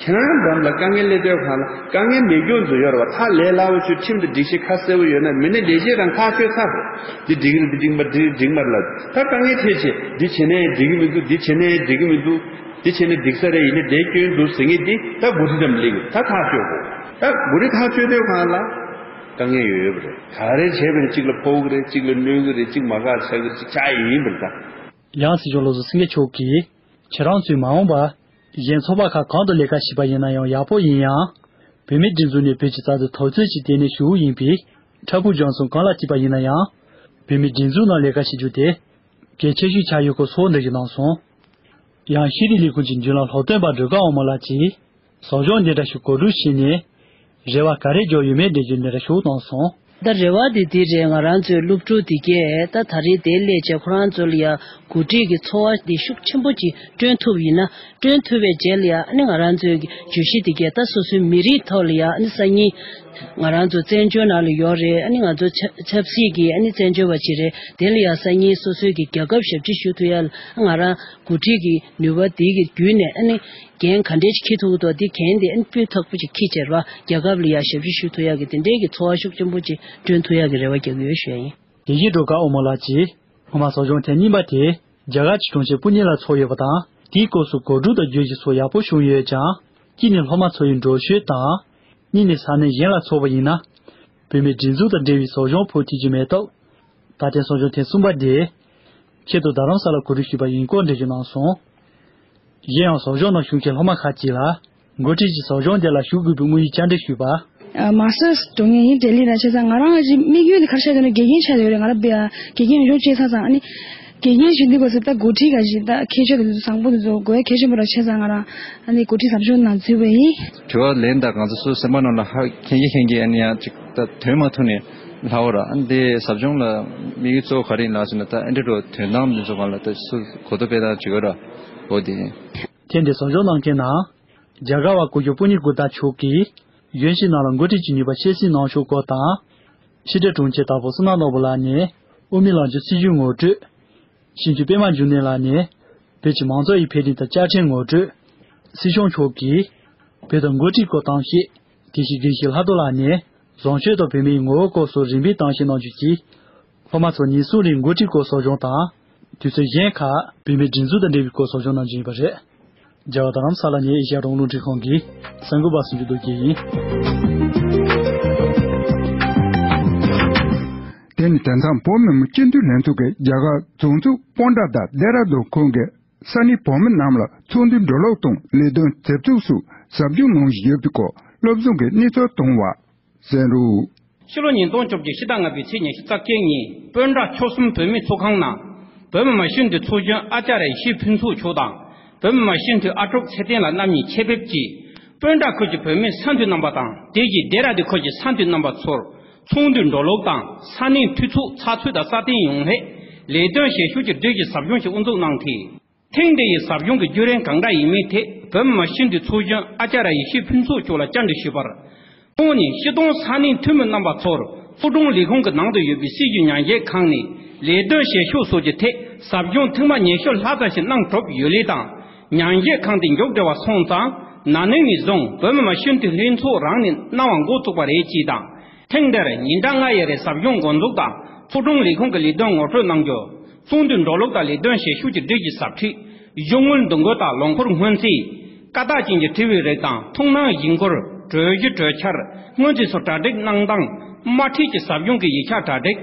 ཁྱེད་རང་འགྲམ་ལ་དཀའ་ངལ་སླེབས་དུས་གང་ལ་དཀའ་ངལ་མེད་རྒྱུ་འཛུལ་ཡོད་རེད་བ། ཐག་ལས་སླ་པོ་ཞིག་ཁྲིམས་དང་སྒྲིག་གཞི་ཁ་གསལ་པོ་ཡོད་ན་མི་སྣ་ལས་བྱེད་རང་ཐག་གཅོད་ཚར་རེད། འདི་འགྲིག་རེད་འདི་འགྲིག་མ་འགྲིག་འགྲིག་མ་རེད་ལ། ད་དཀའ་ངལ་འཕྲད་ཆེ་འདི་བྱེད་ནའི་འགྲིག་གི་མི་འདུག་འདི་བྱེད་ནའི་འགྲིག་གི་མི་འདུག་འདི་བྱེད་ནའི་འགྲིག་ས་རེད། ཡིན་ནའི་འདི་སྐྱོན་འདུག་ཟེར་མཁན་འདི་ད་འགོ་ཁྲིད་འགྲམ་སླེབས་གི་ད་ཐག་གཅོད་དགོས། ད་འགོ་ཁྲིད་ཐག་གཅོད་དུས་གང་ལ་དཀའ་ངལ་ཡོད་ཡོད་པ་རེད། ག་རེ་བྱས་པ་ཡིན་གཅིག་ལ་ཕོག་གི་རེད། གཅིག་ལ་གནོད་གི་རེད། གཅིག་མ་དགའ་ཆགས་གི་རེད། གཅིག་ཆགས་ཡིན་པ་རེད་ད། ཡང་སྲིད་སྐྱོང་བློ་བཟང་སེང་གེ་མཆོག་གིས། ཁྱེད་རང་ཚོས་མ་འོངས་པར། གཞན་ཚོགས་པ་ཁག་གང་དུ་ལས་ཀ་བྱེད་པ་ཡིན་ན་ཡང་ཡག་པོ་ཡིན་ཡང་། བུད་མེད་སྒྲིག་འཛུགས་ནས་བོད་ཀྱི་རྩ་དོན་འཐབ་རྩོད་ཀྱི་ལྟེ་གནས་ཞུ་ཡིན་པས། འཕྲལ་ཕུགས་འབྱུང་སོང་གང་ལ་སྐྱིད་པ་ཡིན་ན་ཡང་། བུད་མེད་སྒྲིག་འཛུགས་ནང་ལས་ཀ་བྱེད་རྒྱུ་དེ། གལ་ཆེ་ཤོས་ཆགས་ཡོད་སྐོར་ཚོགས་འདུ་ཞིག་གནང་སོང་། ཡང་ཤེས་རིག་ལས་ཁུངས་ཀྱི་མདུན་ལམ་སློབ་སྟོན་པ་སྒྲོལ་དཀར་དབང་མོ་ལགས་ཀྱིས། ཟབ་སྦྱོང་འདི་འདྲ་ཞིག་གོ་སྒྲིག་བྱས་ནས། རེ་བ་ག་རེ་འཇོག་ཡོད་མེད་འགྲེལ་བརྗོད་འདི་འདྲ་ཞིག་གནང་སོང་། ད་རེ་བ་དེ་འདི་རེད། ང་རང་ཚོའི་སློབ་ཕྲུག་དེ་གས་ད་ད་རེས་དེ་སླེབས་བྱས་ཁོ་རང་ཚོ་ལ་ཡ་གོ་སྒྲིག་གི་ཚོར་བ་དེ་ཤུགས་ཆེན་པོ་ཅིག་བསྐྲུན་ཐུབ་ཡིན་ན། བསྐྲུན་ཐུབ་པའི་རྗེས་ལ་ཡ་ཨ་ནི་ང་རང་ཚོའི་གི་བརྗོད་གཞི་དེ་གས་ད་སོ་སོའི་མི་རིགས་ཐོག་ལ་ཡ་ཨ་ནི་སང་ཉིན་ང་རང་ཚོ་བཙན་བྱོལ་ནང་ལ་ཡོད་རེད། ཨ་ནི་ང་ཚོ་ཆབ་ཆབ་སྲིད་ཀྱི་ཨ་ནི་བཙན་བྱོལ་བ་ཅིག་རེད། དེ་ལ་ཡ་སང་ཉིན་སོ་སོའི་གི་རྒྱལ་ཁབ་ཞབས་ཕྱི་ཞུ་ཐུབ་ཡ་ལ་ང་རང་གོ་སྒྲིག་གི་ནུས་པ་དེ་གི་བརྒྱུད་ནས་ཨ་ནི། འགན་ག་འདྲས་ཅིག་འཁྱེར་ཐུབ་ཀྱི་འདུག་འདི་འགན་དེ་ཨ་ནི་སྤུས་དག་པོ་ཅིག་འཁྱེར་བྱས་ར་རྒྱལ་ཁབ་ལ་ཡ་ཞབས་ཕྱི་ཞུ་ཐུབ་ཡག་གི་དེ་འདྲས་ཀྱི་ཚོར་བ་ཤུགས་ཆེན་པོ་ཅིག་བསྐྲུན་ཐུབ་ཡག་གི་རེ་བ་རྒྱག་གི་ཡོད་ཞུ་ཡ་ཡིན། དེ་བཞིན་སྒྲོལ་དཀར་དབང་མོ་ལགས་ཀྱིས་སྔོན་མ་ཟབ་སྦྱོང་ཐེངས་གཉིས་པ་དེ་རྒྱ་གར་གྱི་གྲོང་ཁྱེར་པུ་ནེ་ལ་ཚོགས་ཡོད་པ་དང་། དེའི་སྐབས་སུ་གོ་སྒྲིག་དང་བརྗོད་གཞི་སོགས་ཡག་པོ་བྱུང་ཡོད་ཀྱང་། གཅིག་ནས་སློབ་མ་ཚོ་ཡི་འགྲོ་སྐྱོད་དང་། གཉིས་ནས་ས་གནས་གཞན་ལ་ཚོགས་པ་ཡིན་ན། བུད་མེད་སྒྲིག་འཛུགས་དང་འབྲེལ་བའི་ཟབ་སྦྱོང་ཕུལ་ཐུབ་ཀྱི་མེད་སྟབས། ད་ཐེངས་ཟབ་སྦྱོང་ཐེངས་གསུམ་པ་དེ། ཆེད་དུ་རྡ་རམ་ས་ལ་གོ་སྒྲིག་ཞུས་པ་ཡིན་སྐོར་འགྲེལ་བརྗོད་གནང་སོང་། གཞན་ཡང་ཟབ་སྦྱོང་ནང་ཞུགས་མཁན་སློབ་མ་ཁག་ཅིག་ལ་འགོ་ཁྲིད་ཀྱི་ཟབ་སྦྱོང་དེ་ལ་ཞུགས་དགོས་པའི་དམིགས་ཡུལ་བཅར་འདྲི་ཞུས་པ། མ་སྟར་འགྲོ་མཁན་ཡིན་ལྡི་ལི་ལ། བྱས་ཙང་ང་རང་གི་དམིགས་ཡུལ་དེ་ག་རེ་ཆགས་ཡོད་ན་དགེ་རྒན་ཆགས་ཡོད་རེད། ང་རང་དགེ་རྒན་ཡོད་ཆོག་བྱས་ཙང་ཨ་ནི་དགེ་རྒན་བྱེད་དུས་སྐབས་སུ་ད་འགོ་ཁྲིད་ག་ཞིག་ད་ཁྱད་ཆོས་དང་དེ་ཚོ་བཟང་པོ་དེ་ཚོ་དགོས་གལ་ཆེན་པོ་རེད། བྱས་ཙང་ང་རང་ཨ་ནི་འགོ་ཁྲིད་ཟབ་སྦྱོང་ནང་འཛུལ་བ་ཡིན། དྲི་བ་ལན་དང་ང་ཚོ་སོའི་སེམས་པ་ནང་ལ་ཧ་མཁྱེན་གྱི་མཁྱེན་གྱི་ཨ་ནི་ཡང་ཅིག་ད་དོན་མ་ཐུག་ནས་ལྷག་འོ་ར། ཨ་ནི་དེ་ཟབ་སྦྱོང་ལ་དམིགས་ཡུལ་གཙོ་བོ་ག་རེ་ཡིན་ལགས་ཟེར་ན། ད་ཨེ་འདྲ་འགྲོ་དོན་དམ་འདི་ཚོ་གང་ལ་ད་སུ་གོ་རྟོགས་སྤེལ་སྟངས་བྱེད་དགོས་ར། འོ་དེ་ཡིན། ཐེངས་འདིའི་ཟབ་སྦྱོང་གནང་མཁན་ནང་རྒྱ་གར་བ་སྐུ་ཞབས་པུ་ནི་གུ་ཏ་མཆོག་གིས་གཞོན་གཞིས་ནང་ལ་འགོ་ཁྲིད་ཀྱི་ནུས་པ་བཤད་སྲིད་གནང་ཕྱོགས་སྐོར་དང་། ཕྱི་དྲིལ་དྲུང་ཆེ་དྭགས་པོ་བསོད་ནམས་ནོར་བུ་ལགས་ནས་དབུ་མའི་ལམ་སྲོལ་སྲིད་བྱུས་ངོ་སྤྲོད། ཤེས་འཇོན་པད་མ་འབྱུང་གནས་ལགས་ནས་བོད་ཀྱི་མང་ཚོགས་ཡི་འཕེལ་རིམ་དང་བཅའ་ཁྲིམས་ངོ་སྤྲོད། སྲིད་སྐྱོང་མཆོག་གིས་བོད་དང་འགོ་ཁྲིད་སྐོར་གཏམ་བཤད། དེ་བཞིན་དགེ་བཤེས་ལྷག་རྡོར་ལགས་ནས་བཟང་སྤྱོད་དང་བུད་མེད་ཀྱི་ངོ་བོ་སྐོར་སོགས་རིམ་པས་གཏམ་བཤད་གནང་རྒྱུ་གྱིས། སློབ་མ་ཚོ་ཉིན་གསུམ་རིང་འགོ་ཁྲིད་སྐོར་ཟབ་སྦྱོང་དང་། དུས་ཚོད་གཞན་ཁག་བུད་མེད་སྒྲིག་འཛུགས་དང་འབྲེལ་བའི་སྐོར་ཟབ་སྦྱོང་གནང་རྒྱུ་ཡིན་པ་རེད། རྒྱ་གར་རྡ་རམ་ས་ལ་ནས་ཨེ་ཤ་ཡ་རང་དབང་རླུང་འཕྲིན་ཁང་གི་གསར་འགོད་པ་སུ་འཇུ་རྡོ་རྗེ་ཡིན། དེ་ནི་དེང་སང་བོད་མི་མང་སྤྱི་འཐུས་ལྷན་ཚོགས་ཀྱིས་རྒྱ་གར་རྫོང་འཛུགས་སྤོན་ཊ་དང་ལྡེ་ར་ལྡུན་ཁུལ་གྱི་ས་གནས་བོད་མི་རྣམས་ལ་ཚོགས་འདུའི་འགྲོ་ལུགས་དང་ལས་དོན་མཛད་ཚུལ་སོགས་ཟབ་སྦྱོང་གནང་བཞིན་ཡོད་པའི་སྐོར་སློབ་སྦྱོང་གི་གནས་ཚུལ་གཏོང་བ་གསན་རོགས། ཕྱི་ལོ་ཉིས་སྟོང་བཅོ་བརྒྱད་ཕྱི་ཟླ་ལྔ་པའི་ཚེས་ཉི་ཤུ་རྩ་བརྒྱད་ཉིན་སྤོན་ཊ་ཆོལ་གསུམ་བོད་མིའི་ཚོགས་ཁང་ནང་བོད་མི་མང་སྤྱི་འཐུས་ཚོགས་གཞོན་ཨ་ཙརྱ་ཡེ་ཤེས་ཕུན་ཚོགས་མཆོག་དང་། བོད་མི་མང་སྤྱི་འཐུས་ཨ་ཀྲུག་ཚེ་བརྟན་ལགས་རྣམ་གཉིས་ཆེད་ཕེབས་ཀྱིས་སྤོན་ཊ་ཁུལ་གྱི་བོད་མིའི་ས་འཐུས་རྣམ་པ་དང་། དེ་བཞིན་ལྡེ་ར་ལྡུན་ཁུལ་གྱི་ས་འཐུས་རྣམ་པ་ཚོར་ཚོགས་འདུའི་འགྲོ་ལུགས་དང་། ས་གནས་འཐུས་ཚོགས་ཚགས་ཚུད་དང་སྲ་བརྟན་ཡོང་སླད་ལས་དོན་བྱེད་ཕྱོགས་ཀྱི་སྒྲིག་གཞི་ཟབ་སྦྱོང་ཞིག་དབུ་འཛུགས་གནང་སྟེ། ཐེངས་འདི་ཡི་ཟབ་སྦྱོང་གི་བརྒྱུད་རིམ་གང་འདྲ་ཡིན་མིན་ཐད་བོད་མི་མང་སྤྱི་འཐུས་ཚོགས་གཞོན་ཨ་ཙརྱ་ཡེ་ཤེས་ཕུན་ཚོགས་མཆོག་ལ་བཅར་འདྲི་ཞུས་པར། ཁོང་ཉིད་སྤྱི་བཏང་ས་གནས་འཐུས་མི་རྣམ་པ་ཚོར་ཕོ་བྲང་ལས་ཁུངས་ཀྱི་ནང་དུ་ཡོད་པའི་སྲིད་བྱུས་ཉམས་ཞིབ་ཁང་ནས་ལས་དོན་བྱེད་ཕྱོགས་སོགས་ཀྱི་ཐད་ཟབ་སྦྱོང་ཐེངས་མ་ཉི་ཤུ་ལྷག་ཙམ་ཞིག་གནང་གྲུབ་ཡོད་ལུགས་དང་། ཉམས་ཞིབ་ཁང་དེ་མཇུག་སྒྲིལ་བ་སོང་ཙང་ན་ནིང་ནས་བཟུང་བོད་མི་མང་སྤྱི་འཐུས་ལྷན་ཚོགས་རང་ནས་གནང་བ་འགོ་བཙུགས་པ་རེད་ཅེས་དང་། ཐེངས་འདིར་ཉིན་གྲངས་ལྔ་ཡི་རིང་ཟབ་སྦྱོང་འགོ་འཛུགས་དང་ ཚོགས་དྲུང་ལས་ཁུངས་ཀྱི་ལས་དོན་ངོ་སྤྲོད་གནང་རྒྱུ། ཚོགས་འདུའི་འགྲོ་ལུགས་དང་ལས་དོན་བྱེད་ཤུགས་ཀྱི་སྒྲིག་གཞི་ཟབ་ཁྲིད། གཞུང་དངུལ་འདུ་འགོད་དང་ལོ་འཁོར་སྔོན་རྩིས། དཀའ་རྟགས་ཅན་གྱི་འཁྲི་བའི་རིགས་དང་ཐུགས་སྣང་ཡིན་སྐོར། གྲོས་གཞི་གྲོས་འཆར། སྔོན་རྩིས་སོགས་གྲ་སྒྲིག་གནང་སྟངས། དམར་ཁྲིད་ཀྱི་ཟབ་སྦྱོང་གི་ཡིག་ཆ་གྲ་སྒྲིག་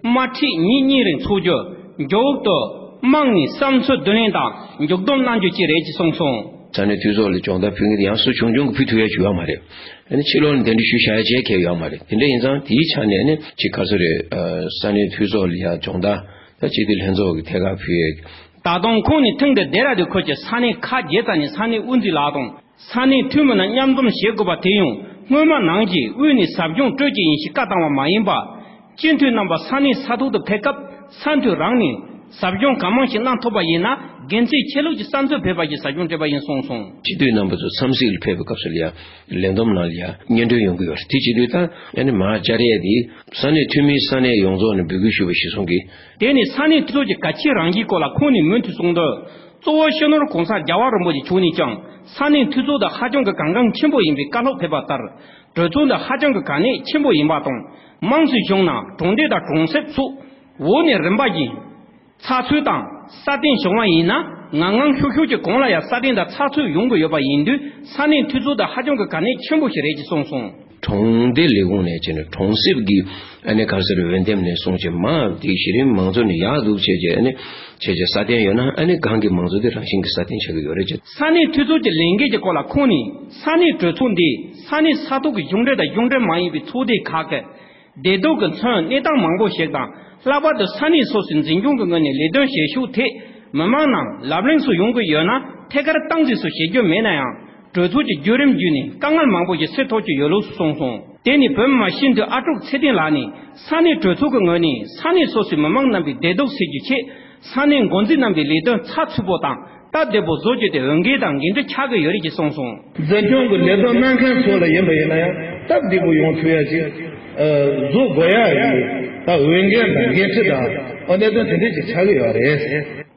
དམར་ཁྲིད་ཉིན་གཉིས་རིང་འཚོགས་རྒྱུ། མགྱོགས་དུ། དམངས་ནས་བསམ་ཚུལ་བསྡུ་ལེན་དང་མཇུག་བསྡོམས་གནང་རྒྱུ་བཅས་རེད་ཅེས་གསུངས་སོང་། ས་གནས་འཐུས་ཚོགས་ལ་སྦྱོང་བརྡར་ཕུལ་མཁན་དེ་ཡང་སུ་བྱུང་བྱུང་གི་ཕུལ་ཐུབ་ཡ་ཅིག་ཡོད་མ་རེད། ཨ་ནི་ཕྱི་ལོགས་ནས་གདན་འདྲེན་ཞུས་བཞག་ཡ་ཅིག་ཡོད་མ་རེད། དེ་འདྲ་ཡིན་ཙང་དེའི་ཆ་ནས་ཨ་ནི་ཅིག་ག་ཚོད་རེད། ས་གནས་འཐུས་ཚོགས་ལ་ཡ་སྦྱོང་བརྡར་ད་སྤྱི་འཐུས་ལྷན་ཚོགས་ཀྱི་ཐད་ཀར་ཕུལ་ཡས། ད་དུང་ཁོང་ནས་ཐེངས་འདིར་ལྡེ་ར་ལྡུན་ཁུལ་གྱི་ས་གནས་ཁག་བརྒྱད་ཙམ་ནས་ས་གནས་དབུ་འཛིན་ལགས་དང་ས་གནས་འཐུས་མི་རྣམས་མཉམ་འཛོམས་བྱེད་དགོས་པ་དེ་ཡང་སྔོན་མ་ནང་བཞིན་དབུས་ནས་ཟབ་སྦྱོང་སྤྲོད་ཀྱི་ཡིན་ཞེས་བཀའ་བཏང་བ་མ་ཡིན་པ། སྤྱི་འཐུས་རྣམ་པ་ས་གནས་ས་ཐོག་ཏུ་ཕེབས་སྐབས་ས་འཐུས་རང་ནས་ཟབ་སྦྱོང་གང་མང་ཞིག་གནང་ཐུབ་པ་ཡིན་ན་དགེ་མཚན་ཆེ་ལུགས་ཀྱི་བསམ་ཚུལ་ཕེབས་པ་ཞིག་ཟབ་སྦྱོང་སྤྲད་པ་ཡིན་གསུངས་སོང་། སྤྱི་འཐུས་རྣམ་པ་ཚོ་འཚམས་གཟིགས་ལ་ཕེབས་པའི་སྐབས་སུ་ལ་ཡ་ལས་བསྡོམས་ནང་ལ་ཡ་སྙན་སྒྲོན་ཡོང་གི་ཡོད་རེད། དེ་བྱེད་དུས་ད་ཨ་ནི་མར་བཅར་ཡས་དེ་ས་གནས་འཐུས་མི་ས་གནས་ཡོངས་རྫོགས་ནས་འབོད་སྐུལ་ཞུས་པ་ཞིག་གསུང་གི། དེ་ནི་ས་གནས་འཐུས་ཚོགས་ཀྱི་གལ་ཆེའི་རང་བཞིན་སྐོར་ལ་ཁོང་ནས་མུ་མཐུད་གསུངས་དོན། གཙོ་བོ་སྤྱི་ནོར་༸གོང་ས་༸རྒྱལ་བ་རིན་པོ་ཆེ་མཆོག་ནས་ཀྱང་ས་གནས་འཐུས་ཚོགས་དེ་ཧ་ཅང་གི་གལ་འགངས་ཆེན་པོ་ཡིན་པའི་བཀའ་སློབ་ཕེབས་པ་ལྟར། གྲོས་ཚོགས་འདི་ཧ་ཅང་གི་གལ་གནད་ཆེན་པོ་ཡིན་པ་དང་། དམངས་སྲིད་གཞུང་ནང་གྲོང་སྡེ་དང་གྲོང་གསེབ་སོགས་འོག་ནས་རིམ་པ་བཞིན་ཚགས་ཚུད་དང་སྲ་བརྟན་བྱུང་བ་ཡིན་ན་ངང་ངམ་ཤུགས་ཤུགས་ཀྱིས་གོང་ལ་ཡང་སྲ་བརྟན་དང་ཚགས་ཚུད་ཡོང་གི་ཡོད་པ་ཡིན་དུས་ས་གནས་འཐུས་ཚོགས་དེ་ཧ་ཅང་གི་གལ་གནད་ཆེན་པོ་ཞིག་རེད་ཅེས་གསུངས་སོང་། གྲོང་སྡེ་ལས་ཁུངས་ནས་བྱས་ནས་གྲོང་གསེབ་ཀྱི་ཨ་ནི་ག་རེ་ཟེར་འོས་འདེམས་ནས་བཟུང་བྱས་མར་དེ་གཞི་རིམ་མང་ཚོགས་ནས་ཡར་འཛུགས་བྱས་བྱས་ཨ་ནི་བྱས་བྱས་སྲ་བརྟན་ཡོད་ན་ཨ་ནི་སྒང་གི་མང་ཚོགས་དེ་རང་བཞིན་གྱིས་སྲ་བརྟན་ཆགས་ཀྱི་ཡོད་རེད་ཅེས། ས་གནས་འཐུས་ཚོགས་ཀྱི་ལས་འགན་གྱི་སྐོར་ལ་ཁོང་ནས་ས་གནས་གྲོས་ཚོགས་འདིས་ས་གནས་ས་ཐོག་གི་གཞུང་འབྲེལ་དང་གཞུང་འབྲེལ་མ་ཡིན་པའི་ཚོགས་སྡེ་ཁག་གི་བདེ་སྡུག་གི་མཚོན་གནས་སྟངས་མང་པོ་ཞིག་དང་། ལྷག་པར་དུ་ས་གནས་སོ་སོའི་འཛིན་སྐྱོང་གི་ངོས་ནས་ལས་དོན་བྱེད་ཕྱོགས་ཐད་མི་མང་ནང་ལབ་གླེང་སོགས་ཡོང་གི་ཡོད་ན་ཐད་ཀར་སྟངས་འཛིན་སོགས་བྱེད་རྒྱུ་མེད་ན་ཡང་གྲོས་ཚོགས་ཀྱི་བརྒྱུད་རིམ་བརྒྱུད་ནས་དཀའ་ངལ་མང་པོ་ཞིག་སེལ་ཐུབ་ཀྱི་ཡོད་ལུགས་སུ་གསུངས་སོང་། དེ་ནི་བོད་མི་མང་སྤྱི་འཐུས་ཨ་ཀྲུག་ཚེ་བརྟན་ལགས་ནས་ས་གནས་གྲོས་ཚོགས་ཀྱི་ངོས་ནས་ས་གནས་སོ་སོའི་མི་མང་རྣམ་པའི་བདེ་སྡུག་སེལ་རྒྱུའི་ཆེད་ས་གནས་འགོ་འཛིན་རྣམ་པའི་ལས་དོན་ཚགས་ཚུད་པོ་དང་སྟབས་བདེ་པོ་བཟོ་རྒྱུ་དེ་འོས་འགན་དང་འགན་འཁྲི་ཆགས་ཀྱི་ཡོད་རེད་ཅེས་གསུངས་སོང་། འཛིན་སྐྱོང་གི་ལས་དོན་གནང་མཁན་ཚོ་ལ་ཡིན་པ་ཡིན་ན་ཡང་སྟབས་བདེ་པོ་ཡོང་ཐུབ་ཡ་ཅིག་ཨ། བཟོ་དགོས་ཡ་ཡིན། ད་འོས་འགན་དང་འགན་འཁྲི་དང་ཨ་གནད་དོན་དེ་འདྲས་ཅིག་ཆགས་ཀྱི་ཡོད་རེད།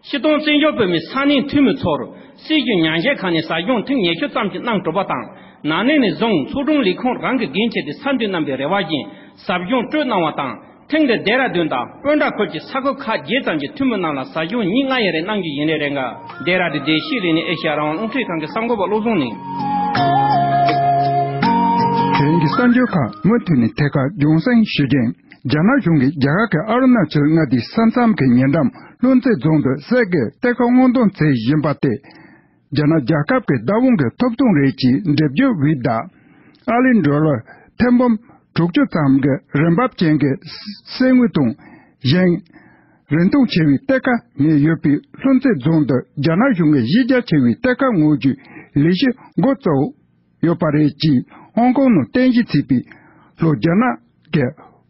སྤྱིར་བཏང་བཙན་བྱོལ་བོད་མིའི་ས་གནས་འཐུས་མི་ཚོར་སྲིད་ཇུས་ཉམས་ཞིབ་ཁང་ནས་ཟབ་སྦྱོང་ཐེངས་ཉི་ཤུ་ཙམ་ཞིག་གནང་གྲུབ་པ་དང་། ན་ནིང་ནས་བཟུང་ཚོགས་དྲུང་ལས་ཁུངས་རང་གི་འགན་འཁྱེར་ཏེ་ས་འཐུས་རྣམ་པའི་རེ་བ་བཞིན་ཟབ་སྦྱོང་སྤྲོད་གནང་བ་དང་། ཐེངས་འདིར་ལྡེ་ར་ལྡུན་དང་སྤུན་ཟླ་ཁུལ་གྱི་ས་ཁུལ་ཁག་བརྒྱད་ཙམ་གྱི་འཐུས་མི་རྣམས་ལ་ཟབ་སྦྱོང་ཉིན་ལྔ་ཡན་རེ་གནང་རྒྱུ་ཡིན་རེད་རེད་འགའ། ལྡེ་ར་ལྡུན་བདེ་སྐྱིད་གླིང་ནས་ཨེ་ཤ་ཡ་རང་དབང་རླུང་འཕྲིན་ཁང་གི་གསར་འགོད་པ་བློ་བཟང་གླིང་། དེ་རིང་གི་གསར་འགྱུར་ཁག་མུ་མཐུད་ནས་ཐད་ཀར་རྒྱང་སྲིང་ཞུ་རྒྱུ་ཡིན། རྒྱ་ནག་གཞུང་གིས་རྒྱ་གར་གྱི་ཨ་རུ་ན་ཅལ་མངའ་སྡེའི་ས་མཚམས་ཀྱི་ཉེ་འགྲམ་ལྷུན་རྩེ་རྫོང་དུ་གསེར་གྱི་གཏེར་ཁ་སྔོག་འདོན་མཛད་བཞིན་པ་སྟེ། རྒྱ་ནག་རྒྱལ་ཁབ་ཀྱི་བདག་དབང་གི་ཐོབ་ཐང་རེད་ཅེས་འགྲེལ་བརྗོད་འོས་བསྡད། ཨ་ལི་ཌོ་ལར་ཐེར་འབུམ་དྲུག་ཅུ་ཙམ་གྱི་རིན་འབབ་ཅན་གྱི་གསེར་དངུལ་དང་གཞན་རིན་གཏོང་ཆེ་བའི་གཏེར་ཁ་ཉོས་ཡོད་པའི་ལྷུན་རྩེ་རྫོང་དུ་རྒྱ་ནག་གཞུང་གི་གཞི་རྒྱ་ཆེ་བའི་གཏེར་ཁ་སྔོག་རྒྱུའི་ལས་གཞི་འགོ་བཙུགས་ཡོད་པ་རེད་ཅེས་ཧོང་ཀོང་ནང་རྟེན་གཞི་བྱས་པའི་ལྷོ་རྒྱ་ནག་གི་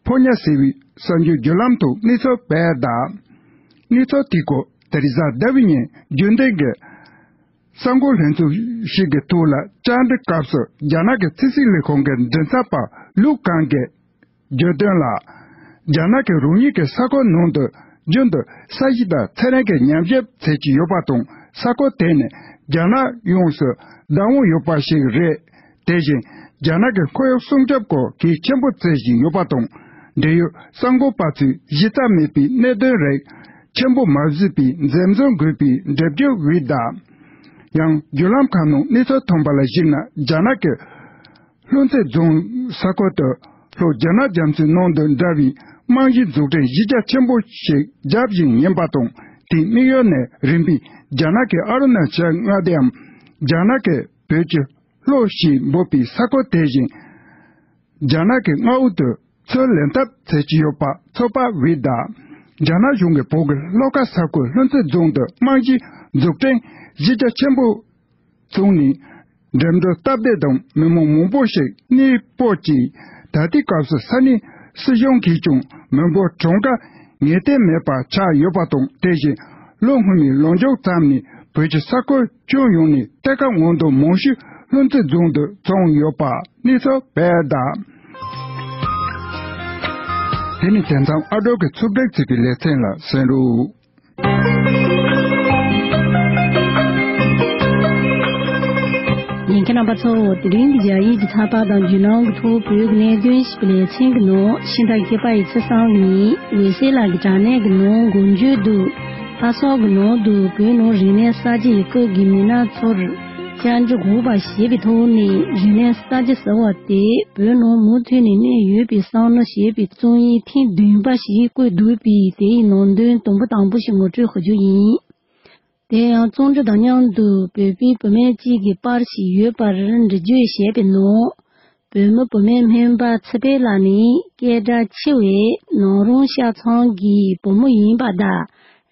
ཕོ་ཉ་ཟེར་བའི་གསར་འགྱུར་བརྒྱུད་ལམ་ཐོག་གནས་ཚུལ་སྤེལ་གདའ། གནས་ཚུལ་དེའི་སྐོར་དེ་རི་ཟ་ཌ་ཝི་ཉིན་རྒྱུན་ལྡན་གྱི་གསར་འགོད་ལྷན་ཚོགས་ཤིག་གི་ཐོག་ལ་བཅར་འདྲི་སྐབས་སུ་རྒྱ་ནག་གི་ཕྱི་སྲིད་ལས་ཁུངས་ཀྱི་མགྲིན་ཚབ་པ་ལུའུ་ཀང་གིས་བརྗོད་དོན་ལ། རྒྱ་ནག་གིས་རང་ཉིད་ཀྱི་ས་ཁུལ་ནང་དུ་རྒྱུན་དུ་ས་གཞི་དང་ཚན་རིག་གི་ཉམས་ཞིབ་མཛད་ཀྱི་ཡོད་པ་དང་ས་ཁུལ་དེ་ནི་རྒྱ་ནག་ཡོངས་སུ་བདག་དབང་ཡོད་པ་ཞིག་རེད། དེ་བཞིན་རྒྱ་ནག་གི་ཁོར་ཡུག་སྲུང་སྐྱོབ་སྐོར་གལ་ཆེན་པོ་བརྩི་བཞིན་ཡོད་པ་དང་། འབྲེལ་ཡོད་གསར་འགོད་པ་ཚོས་གཞི་རྩ་མེད་པའི་གནད་དོན་རིགས་ཆེན་པོ་མ་བཟོས་པའི་འཛེམ་ཟོན་དགོས་པའི་འགྲེལ་བརྗོད་འོས་གདའ། ཡང་བརྒྱུད་ལམ་ཁག་ནང་གནས་ཚུལ་ཐོན་པ་ལ་གཞིགས་ན་རྒྱ་ནག་གི་ལྷུན་རྩེ་རྫོང་ས་ཁུལ་དུ་ལྷོ་རྒྱ་ནག་རྒྱ་མཚོའི་ནང་དུ་འདྲ་བའི་རྨང་གཞིའི་འཛུགས་སྐྲུན་གཞི་རྒྱ་ཆེན་པོ་ཞིག་བརྒྱབ་བཞིན་ཡིན་པ་དང་དེའི་དམིགས་ཡུལ་ནི་རིམ་པས་རྒྱ་ནག་གི་ཨ་རུ་ན་ཅལ་མངའ་སྡེའམ་རྒྱ་ནག་གི་བོད་ཀྱི་ལྷོ་ཞེས་འབོད་པའི་ས་ཁུལ་དེ་བཞིན་རྒྱ་ནག་གི་མངའ་འོག་ཏུ་ཚུར་ལེན་ཐབས་བྱེད་ཀྱི་ཡོད་པ་ཚོད་དཔག་འོས་གདའ། རྒྱ་ནག་གཞུང་གིས་བོད་ཀྱི་ལྷོ་ཁ་ས་ཁུལ་ལྷུན་རྩེ་རྫོང་དུ་རྨང་གཞིའི་འཛུགས་སྐྲུན་གཞི་རྒྱ་ཆེན་པོ་བཙུགས་ནས་འགྲིམ་འགྲུལ་སྟབས་བདེ་དང་མི་མང་མང་པོ་ཞིག་གནས་སྤོ་བྱས། ད་ལྟའི་སྐབས་སུ་ས་གནས་སྲིད་གཞུང་གིས་ཀྱང་མི་འབོར་གྲངས་ཀ་ངེས་གཏན་མེད་པ་ཆགས་ཡོད་པ་དང་དེ་བཞིན་ལོ་སྔོན་མའི་ལོ་མཇུག་ཙམ་ནས་བོད་ཀྱི་ས་ཁུལ་ཁྱོན་ཡོངས་ནས་གཏེར་ཁ་སྔོག་འདོན་མང་ཤོས་ལྷུན་རྩེ་རྫོང་དུ་བྱུང་ཡོད་པ་གནས་ཚུལ་སྤེལ་གདའ། དེ་ནི་དེང་སང་ཨ་སྒྲོལ་གྱིས་ཕྱོགས་སྒྲིག་བྱས་པའི་ལེ་ཚན་ལ་གསན་རོགས། ཉན་མཁན་ རྣམ་པ་ཚོ། དེ་རིང་གི་རྒྱ་ཡིག་གི་ཚགས་པར་དང་བརྒྱུད་ལམ་གྱི་ཐོག་བོད་ཀྱི་གནད་དོན་ཞིག་པའི་ལེ་ཚན་གྱི་ནང་ཕྱི་ཟླ་བརྒྱད་པ་ཡི་ཚེས་གསུམ་ཉིན་འོད་ཟེར་ལགས་ཀྱི་དྲ་གནས་ཀྱི་ནང་འགོ་བརྗོད་དུ། ལྷ་ས་གི་ནང་དུ་བོད་ནང་རིག་གནས་གསར་བརྗེ་ཡི་སྐབས་ཀྱི་མི་སྣ་ཚོར་བཅར་འདྲི་འགོད་པ་ཞེས་པའི་ཐོག་ནས། རིག་གནས་གསར་བརྗེ་ཟེར་བ་དེ་བོད་ནང་མུ་མཐུད་ནས་གནས་ཡོད་པའི་བསམ་མནོ་ཞེས་པའི་རྩོམ་ཡིག་ཐེངས་བདུན་པ་ཞིག་བཀོད་འདུག་པས། དེའི་ནང་དོན་དུམ་བུ་དང་པོ་ཞིག་ངོ་སྤྲོད་ཞུ་རྒྱུ་ཡིན། དེ་ཡང་རྩོམ་འབྲི་དང་མཉམ་དུ་བོད་པའི་བུད་མེད་ཅིག་གི་པར་ཞིག་ཡོད་པར་འབྲི་བརྗོད་བྱས་པའི་ནང་། བོད་མི་བུད་མེད་སྨན་པ་ཚེ་འཕེལ་ལགས་ནི་སྐད་གྲགས་ཆེ་བའི་ནང་རོང་ཤ་ཚང་གི་བུ་མོ་ཡིན་པ་དང་།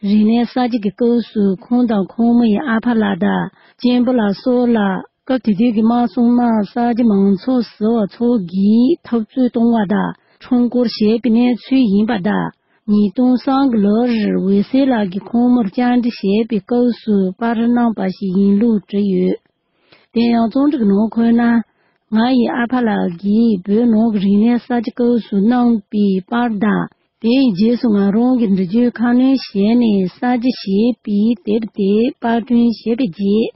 རིག་གནས་གསར་བརྗེ་གི་སྐབས་སུ་ཁོང་དང་ཁོང་མོ་ཡི་ཨ་ཕ་ལགས་དང་གཅེན་པོ་ལགས་སོགས་ལ། སྐབས་དེ་དུས་ཀྱི་དམག་སྲུང་དམག་གསར་བརྗེ་མང་ཚོགས་ཟེར་བ་ཚོ་གིས་འཐབ་རྩོད་གཏོང་བ་དང་ཁྲོམ་སྐོར་བྱས་པའི་གནས་ཚུལ་ཡིན་པ་དང་། ཉིས་སྟོང་གསུམ་གྱི་ལོར་འོད་ཟེར་ལགས་ཀྱིས་ཁོང་མོར་བཅར་འདྲི་བྱས་པའི་སྐབས་སུ་པར་གནང་བ་ཞིག་ཡིན་ལུགས་བྲིས་ཡོད། དེ་ཡང་རྩོམ་འབྲི་གི་ནང་འཁོད་ན། ང་ཡི་ཨ་ཕ་ལགས་ཀྱིས་བོད་ནང་གི་རིག་གནས་གསར་བརྗེ་སྐབས་སུ་གནང་བའི་པར་དང་། དེའི་རྗེས་སུ་ང་རང་གིས་འབྲི་བརྗོད་ཁ་སྣོན་བྱས་ནས་གསར་བརྗེ་ཞེས་པའི་དེབ་དེ་པར་སྐྲུན་བྱས་པའི་རྗེས།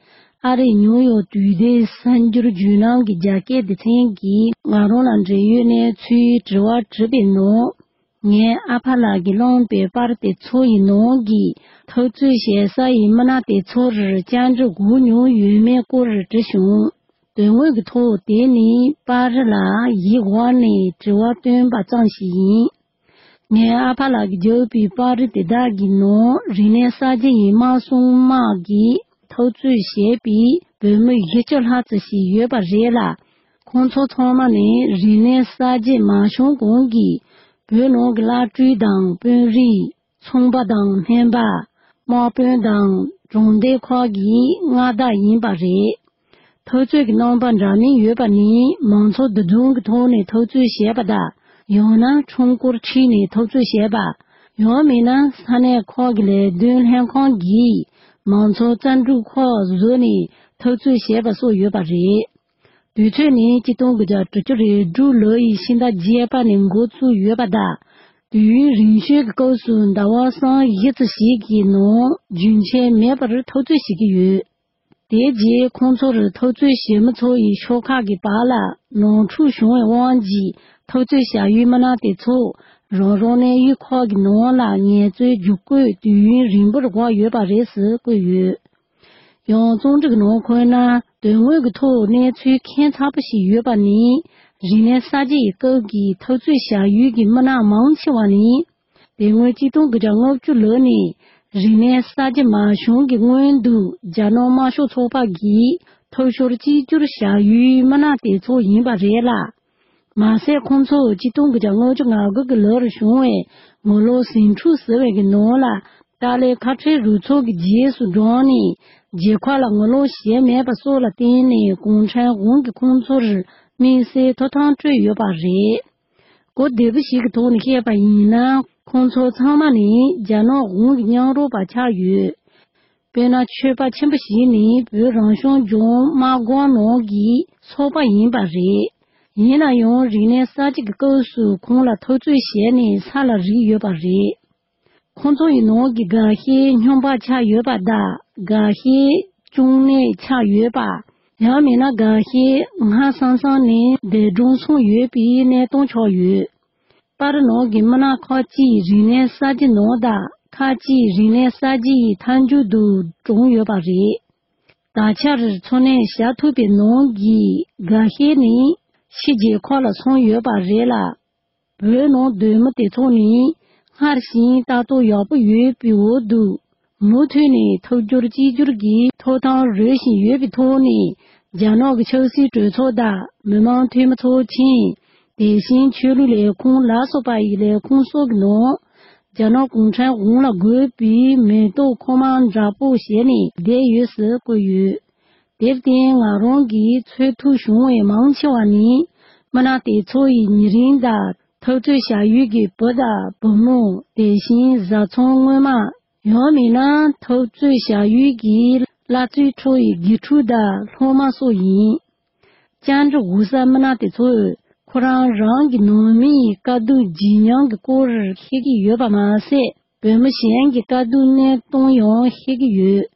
ཨ་རིའི་ནིའུ་ཡོག་དུས་དེབ་གསར་འགྱུར་བརྒྱུད་ལམ་གྱི་རྒྱ་སྐད་སྡེ་ཚན་གྱིས་ང་རང་ལ་འབྲེལ་ཡོད་གནས་ཚུལ་དྲི་བ་དྲིས་པའི་ནང་། ངའི་ཨ་ཕ་ལགས་ཀྱིས་བླངས་པའི་པར་དེ་ཚོ་ཡི་ནང་གི་འཐབ་རྩོད་བྱེད་ས་ཡི་མི་སྣ་དེ་ཚོར་བཅར་འདྲི་འགོད་མྱོང་ཡོད་མེད་སྐོར་དྲིས་བྱུང་། དོན་དངོས་ཀྱི་ཐོག་དེ་ནི་པར་ལ་ཡིག་འོག་ནས་དྲི་བ་བཏོན་པ་ཙམ་ཞིག་ཡིན། ངའི་ཨ་ཕ་ལགས་ཀྱིས་བརྒྱབ་པའི་པར་དེ་དག་གི་ནང་རིག་གནས་གསར་བརྗེ་ཡི་དམག་སྲུང་དམག་གིས་འཐབ་རྩོད་བྱས་པའི་བོད་མི་བཞི་བཅུ་ལྷག་ཙམ་ཞིག་ཡོད་པ་རེད་ལ། ཁོང་ཚོ་ཚང་མ་ནི་རིག་གནས་གསར་བརྗེ་མ་བྱུང་གོང་གི་བོད་ནང་གི་བླ་སྤྲུལ་དང་དཔོན་རིགས། ཚོང་པ་དང་སྨན་པ། དམག་དཔོན་དང་གྲོང་སྡེ་ཁག་གི་མངའ་བདག་ཡིན་པ་རེད། འཐབ་རྩོད་ཀྱི་རྣམ་པ་འདྲ་མིན་ཡོད་པ་ནི། མང་ཚོགས་འདུ་འཛོམས་ཀྱི་ཐོག་ནས་འཐབ་རྩོད་བྱས་པ་དང་། ཡང་ན་ཁྲོམ་སྐོར་ཁྲིད་ནས་འཐབ་རྩོད་བྱས་པ། ཡང་མིན་ན་ས་གནས་ཁག་གི་ལས་དོན་ལྷན་ཁང་གིས་མང་ཚོགས་རྩལ་སྤྲུགས་ཁག་བཟོས་ནས་འཐབ་རྩོད་བྱས་པ་སོགས་ཡོད་པ་རེད། དུས་ཚོད་ནི་གཅིག་སྟོང་དགུ་བརྒྱ་དྲུག་ཅུ་རེ་དྲུག་ལོ་ཡི་ཕྱི་ཟླ་བརྒྱད་པ་ནས་འགོ་བཙུགས་ཡོད་པ་དང་། དུས་ཡུན་རིང་ཤོས་ཀྱི་སྐབས་སུ་ཟླ་བ་གསུམ་བཞི་ཙམ་ཞིག་གི་ནང་རྒྱུན་ཆད་མེད་པར་འཐབ་རྩོད་བྱེད་ཀྱི་ཡོད། དེའི་རྗེས་ཁོང་ཚོར་འཐབ་རྩོད་བྱེད་མི་ཚོ་ཡི་ཤོག་ཁག་གི་བར་ལ་ནོར་འཁྲུལ་བྱུང་བའི་དབང་གིས་འཐབ་རྩོད་བྱ་ཡུལ་མི་སྣ་དེ་ཚོ་རང་རང་གནས་ཡུལ་ཁག་གི་ནང་ལ་ངལ་རྩོལ་བསྒྱུར་བཀོད་དུས་ཡུན་རིང་པོར་འགོར་ཡོད་པ་རེད་ཟེར་བཀོད་ཡོད། ཡང་རྩོམ་སྒྲིག་ནང་འཁོད་ན། དོན་དངོས་ཀྱི་ཐོག་གནས་ཚུལ་ཁྱད་མཚར་པོ་ཞིག་ཡོད་པ་ནི། རིག་གནས་གསར་བརྗེ་ཡི་སྐབས་ཀྱི་འཐབ་རྩོད་བྱ་ཡུལ་གྱི་མི་སྣ་མང་ཆེ་བ་ནི། དེ་སྔོན་གཅིག་སྟོང་དགུ་བརྒྱ་ལྔ་བཅུ་ལོ་ནས་རིག་གནས་གསར་བརྗེ་མ་བྱུང་གི་སྔོན་དུ་རྒྱ་ནག་དམར་ཤོག་ཚོགས་པ་གིས་འཐབ་ཕྱོགས་གཅིག་གྱུར་བྱ་ཡུལ་མི་སྣ་དེ་ཚོ་ཡིན་པ་རེད་ལ། མ་ཟད་ཁོང་ཚོ་གཅིག་སྟོང་དགུ་བརྒྱ་ལྔ་བཅུ་ང་དགུ་གི་ལོར་བྱུང་བའི་ངོ་ལོག་ཟིང་འཁྲུག་ཟེར་བའི་གི་ནང་ལ། ཏཱ་ལའི་ཁ་བྲལ་རུ་ཚོགས་ཀྱི་རྗེས་སུ་འབྲངས་ནས་རྒྱལ་ཁབ་ལ་ངོ་ལོག་བྱས་མེད་པ་སོགས་ལ་བརྟེན་ནས་གུང་ཁྲན་དབང་གིས་ཁོང་ཚོར་དམིགས་བསལ་ཐོབ་ཐང་སྤྲོད་ཡོད་པ་རེད། གོ་བདེ་པོ་ཞིག་གི་ཐོག་ནས་བཤད་པ་ཡིན་ན། ཁོང་ཚོ་ཚང་མ་ནི་རྒྱ་ནག་དབང་གི་མཉམ་རོགས་པ་ཆགས་ཡོད། དཔེར་ན་ཆོས་པ་ཆེན་པོ་ཞིག་ནི་བོད་རང་སྐྱོང་ལྗོངས་དམག་སྒར་ནང་གི་ཚོགས་པ་ཡིན་པ་རེད། ཡིན་ན་ཡང་རིག་གནས་གསར་བརྗེ་གི་སྐབས་སུ་ཁོང་ལ་འཐབ་རྩོད་བྱས་ནས་ས་ལ་རིག་ཡོད་པ་རེད། ཁོང་ཚོ་ཡི་ནང་གི་འགའ་ཤས་སྨྱོན་པ་ཆགས་ཡོད་པ་དང་། འགའ་ཤས་གཅུང་ནད་ཆགས་ཡོད་པ། ཡང་མིན་ན་འགའ་ཤས་སྔ་སང་སང་ནས་འདས་གྲོངས་སོང་ཡོད་པའི་གནས་སྟངས་ཆགས་ཡོད། པར་ནང་གི་མི་སྣ་ཁག་ཅིག་རིག་གནས་གསར་བརྗེ་ནང་དང་། ཁག་ཅིག་རིག་གནས་གསར་བརྗེ་ཡི་མཐའ་མཇུག་ཏུ་གྲོངས་ཡོད་པ་རེད། ད་ཆར་འཚོ་གནས་བྱ་ཐུབ་པའི་ནང་གི་འགའ་ཤས་ནི་ཕྱི་རྒྱལ་ཁག་ལ་སོང་ཡོད་པ་རེད་ལ། བོད་ནང་སྡོད་མི་དེ་ཚོ་ནི་སྔར་བཞིན་ལྟ་རྟོག་ཡག་པོ་ཡོད་པའི་འོག་ཏུ། མུ་མཐུད་ནས་འཐབ་རྩོད་གཅིག་གྱུར་གྱི་ཐོབ་ཐང་རོལ་བཞིན་ཡོད་པའི་ཐོག་ནས། རྒྱ་ནག་གི་ཆབ་སྲིད་གྲོས་ཚོགས་དང་མི་མང་འཐུས་མི་ཚོགས་ཆེན། དེ་བཞིན་ཆོས་ལུགས་ལས་ཁུངས་ལ་སོགས་པ་ཡི་ལས་ཁུངས་སོགས་ཀྱི་ནང་། རྒྱ་ནག་གུང་ཁྲན་དབང་ལ་དགོས་པའི་མེ་ཏོག་ཁོག་མ་འདྲ་པོ་བཞད་ནས་བསྡད་ཡོད་ཟེར་བཀོད་ཡོད། དེར་བརྟེན་ང་རང་གིས་འཚོལ་ཐུབ་བྱུང་བའི་མང་ཆེ་བ་ནི། མི་སྣ་དེ་ཚོ་ཡི་ཉེ་རིང་དང་འཐབ་རྩོད་བྱ་ཡུལ་གྱི་བུ་དང་བུ་མོ། དེ་བཞིན་བཟའ་ཚང་སྔོན་མ། ཡང་མིན་ན་འཐབ་རྩོད་བྱ་ཡུལ་གྱི་བླ་བཙུན་ཁྲོ་ཡི་དགེ་ཕྲུག་དང་སློབ་མ་སོགས་ཡིན། བཅར་འདྲི་འོས་ས་མི་སྣ་དེ་ཚོས་ཁོ་རང་རང་གི་ནང་མིའི་དཀའ་སྡུག་བརྗིད་ཉམས་ཀྱི་སྐོར་ཤེས་ཀྱི་ཡོད་པ་མ་ཟད། བོད་མི་གཞན་གྱི་དཀའ་སྡུག་གནས་སྟངས་ཡང་ཤེས་ཀྱི་ཡོད།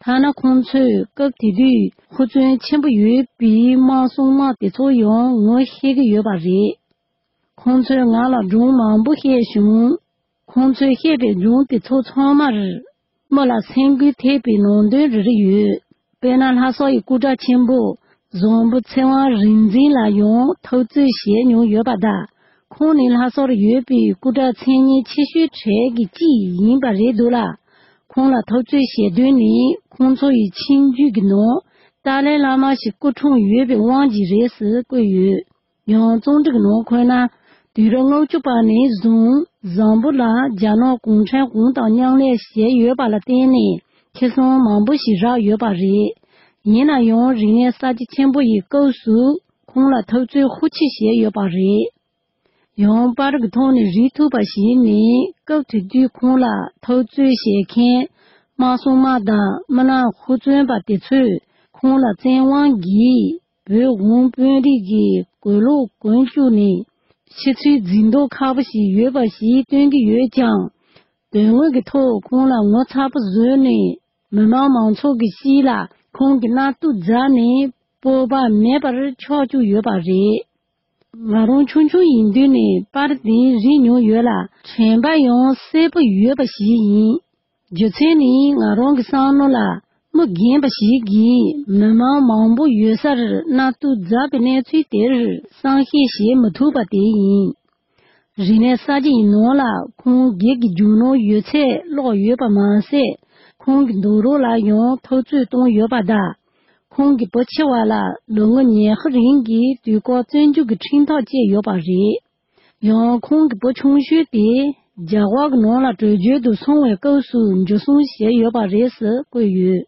ཐ་ན་ཁོང་ཚོས་སྐབས་དེ་དུས་ཧུར་བརྩོན་ཆེན་པོ་ཡོད་པའི་དམག་སྲུང་དམག་དེ་ཚོ་ཡང་ངོ་ཤེས་ཀྱི་ཡོད་པ་རེད། ཁོང་ཚོས་ང་ལ་སྒྲུང་མང་པོ་བཤད་བྱུང་། ཁོང་ཚོས་བཤད་པའི་སྒྲུང་དེ་ཚོ་ཚང་མར་མི་ལ་སེམས་འགུལ་ཐེབས་པའི་ནང་དོན་རེ་རེ་ཡོད། དཔེར་ན་ལྷ་ས་ཡི་སྐུ་དྲག་ཆེན་པོ་བཟང་པོ་ཚེ་དབང་རིག་འཛིན་ལ་ཡང་འཐབ་རྩོད་བྱས་མྱོང་ཡོད་པ་དང་། ཁོང་ནི་ལྷ་སར་ཡོད་པའི་སྐུ་དྲག་མཚན་སྙན་ཆེ་ཤོས་གྲས་ཀྱི་གཅིག་ཡིན་པ་རེད་འདུག་ལ། ཁོང་ལ་འཐབ་རྩོད་བྱེད་དོན་ནི་ཁོང་ཚོ་ཡི་ཁྱིམ་རྒྱུད་ཀྱི་ནང་ཏཱ་ལའི་བླ་མ་ཞིག་སྐུ་འཁྲུངས་ཡོད་པའི་དབང་གིས་རེད་ཟེར་བཀོད་ཡོད། ཡང་རྩོམ་སྒྲིག་ནང་འཁོད་ན། དུས་རབས་ལྔ་བཅུ་པ་ནས་བཟུང་བཟང་པོ་ལ་རྒྱ་ནག་གུང་ཁྲན་གུང་དང་མཉམ་ལས་བྱས་ཡོད་པ་ལ་བརྟེན་ནས་ཁེ་བཟང་མང་པོ་ཞིག་རག་ཡོད་པ་རེད། ཡིན་ན་ཡང་རིག་གནས་གསར་བརྗེ་ཆེན་པོ་ཡི་སྐབས་སུ་ཁོང་ལ་འཐབ་རྩོད་ཤུགས་ཆེ་བྱས་ཡོད་པ་རེད། ཡང་པར་གྱི་ཐོག་ནས་རིག་ཐུབ་པ་ཞིག་ནི་སྐབས་དེ་དུས་ཁོང་ལ་འཐབ་རྩོད་བྱེད་མཁན་དམག་སྲུང་དམག་དང་མི་ནག་ཧུར་བརྩོན་པ་དེ་ཚོས་ཁོང་ལ་བཙན་དབང་གིས་བོད་ཝང་དཔོན་རིགས་ཀྱི་གོས་ལོག་གོན་བཅུག་ནས་ཕྱི་ཚུལ་འཛིན་མདོག་ཁ་པོ་ཞིག་ཡོད་པ་ཞིག་སྟོན་གྱི་ཡོད་ཀྱང་། དོན་དངོས་ཀྱི་ཐོག་ཁོང་ལ་ངོ་ཚ་པོ་བཟོས་ནས་མི་མང་མང་ཚོགས་ཀྱི་དཀྱིལ་ལ་ཁོང་གི་མནའ་སྟུག་འཛག་ནས་སྤོབས་པ་མེད་པར་ཆགས་བཅུག་ཡོད་པ་རེད། ང་རང་ཆུང་ཆུང་ཡིན་དུས་ནས་པར་འདི་རིག་མྱོང་ཡོད་ལ་དྲན་པ་ཡང་གསལ་པོ་ཡོད་པ་ཞིག་ཡིན། རྒྱུ་མཚན་ནི་ང་རང་གི་བསམ་བློ་ལ་མི་རྒན་པ་ཞིག་གིས་མི་མང་མང་པོ་ཡོད་སར་མནའ་སྟུག་འཛག་པའི་གནས་ཚུལ་དེར་བསམ་ཤེས་བྱེད་མི་ཐུབ་པ་དེ་ཡིན། རིག་གནས་གསར་བརྗེ་ཡི་ནང་ལ་ཁོང་སྒེར་གྱི་རྒྱུ་ནོར་ཡོད་ཚད་བརླག་ཡོད་པ་མ་ཟད། ཁོང་གི་འདུག་རོགས་ལ་ཡང་འཐབ་རྩོད་བཏང་ཡོད་པ་དང་། ཁོང་གི་བུ་ཆེ་བ་ལ་ལོ་ངོ་ཉི་ཤུ་རིང་གི་དུས་བཀག་བཙོན་འཇུག་གི་ཁྲིམས་ཐག་བཅད་ཡོད་པ་རེད། ཡང་ཁོང་གི་བུ་ཆུང་ཤོས་དེ་རྒྱ་གར་གྱི་ནང་ལ་བྲོས་བྱོལ་དུ་སོང་བའི་སྐབས་སུ་འཇུ་བཟུང་བྱས་ཡོད་པ་རེད་ཟེར་བཀོད་ཡོད།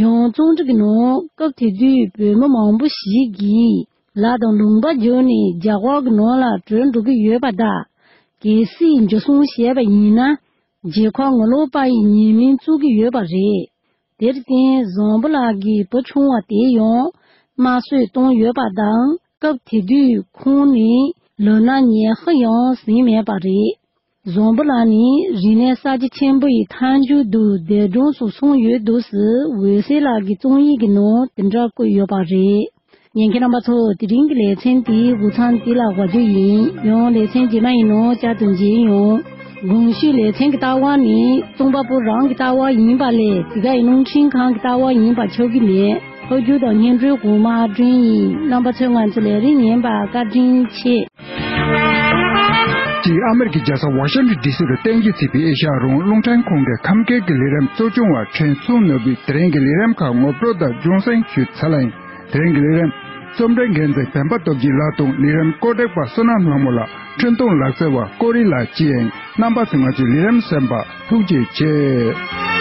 ཡང་རྩོམ་སྒྲིག་གི་ནང་སྐབས་དེ་དུས་བོད་མི་མང་པོ་ཞིག་གིས་ལ་དང་ལུང་པ་བརྒྱུད་ནས་རྒྱ་གར་གྱི་ནང་ལ་བྲོས་འགྲོ་གི་ཡོད་པ་དང་། གལ་སྲིད་འཇུ་བཟུང་བྱས་པ་ཡིན་ན། རྒྱལ་ཁབ་ངོ་ལོག་པ་ཡི་ཉེས་མིང་བཙུགས་ཀྱི་ཡོད་པ་རེད། དེར་བརྟེན་བཟང་པོ་ལགས་ཀྱི་བུ་ཆུང་བ་དེ་ཡང་དམར་གསོད་བཏང་ཡོད་པ་དང་། སྐབས་དེ་དུས་ཁོང་ནི་ལོ་ན་ཉི་ཤུ་ཡང་ཟིན་མེད་པ་རེད། བཟང་པོ་ལགས་ནི་རིག་གནས་གསར་བརྗེ་ཆེན་པོ་ཡི་མཐའ་མཇུག་ཏུ་འདས་གྲོངས་སུ་སོང་ཡོད་འདུག་ཟེར་འོད་ཟེར་ལགས་ཀྱི་རྩོམ་ཡིག་གི་ནང་དེ་འདྲ་བཀོད་ཡོད་པ་རེད། ཉན་མཁན་རྣམ་པ་ཚོ། དེ་རིང་གི་ལེ་ཚན་འདི་འུ་ཚང་འདི་ལ་འགོ་བརྗོད་ཡིན། ཡང་ལེ་ཚན་རྗེས་མ་ཡི་ནང་བསྐྱར་དུ་མཇལ་ཡོང་། གོང་ཞུས་ལེ་ཚན་གྱི་ལྟ་བ་ནི་རྩོམ་པ་པོ་རང་གི་ལྟ་བ་ཡིན་པ་ལས་དེ་ག་ཡི་རླུང་འཕྲིན་ཁང་གི་ལྟ་བ་ཡིན་པ་ཆགས་ཀྱི་མེད། ཕབ་སྒྱུར་དང་སྙན་སྒྲོན་གོང་མ་ཨ་སྒྲོན་ཡིན། རྣམ་པ་ཚོས་ང་ཚོ་ལས་རིམ་ཉན་པར་བཀའ་དྲིན་ཆེ། གཅིག་ཨ་མེ་རི་ཀའི་རྒྱལ་ས་ཝ་ཤིང་ཊོན་ཌི་སི་རུ་རྟེན་གཞི་བྱས་པའི་ཨེ་ཤ་ཡ་རང་དབང་རླུང་འཕྲིན་ཁང་གི་ཁམས་སྐད་ཀྱི་ལས་རིམ་གཙོ་སྐྱོང་བ་ཁྲེན་སུང་ནོར་བུས་དེ་རིང་གི་ལས་རིམ་ཁག་ངོ་སྤྲོད་དང་རྒྱུན་སྲིང་ཞུས་ཚར་ལ་ཡིན། དེ་རིང་གི་ལས་རིམ་རྩོམ་སྒྲིག་འགན་འཛིན་བན་པ་སྟོབས་རྒྱས་ལགས་དང་ལས་རིམ་བཀོད་སྒྲིག་པ་བསོད་ནམས་ལྷ་མོ་ལགས། འཕྲིན་གཏོང་ལག་རྩལ་བ་ཀོ་རི་ལགས་བཅས་ཡིན། རྣམ་པ་ཚོས་ང་ཚོའི་ལས་རིམ་གསན་པར་ཐུགས་རྗེ་ཆེ།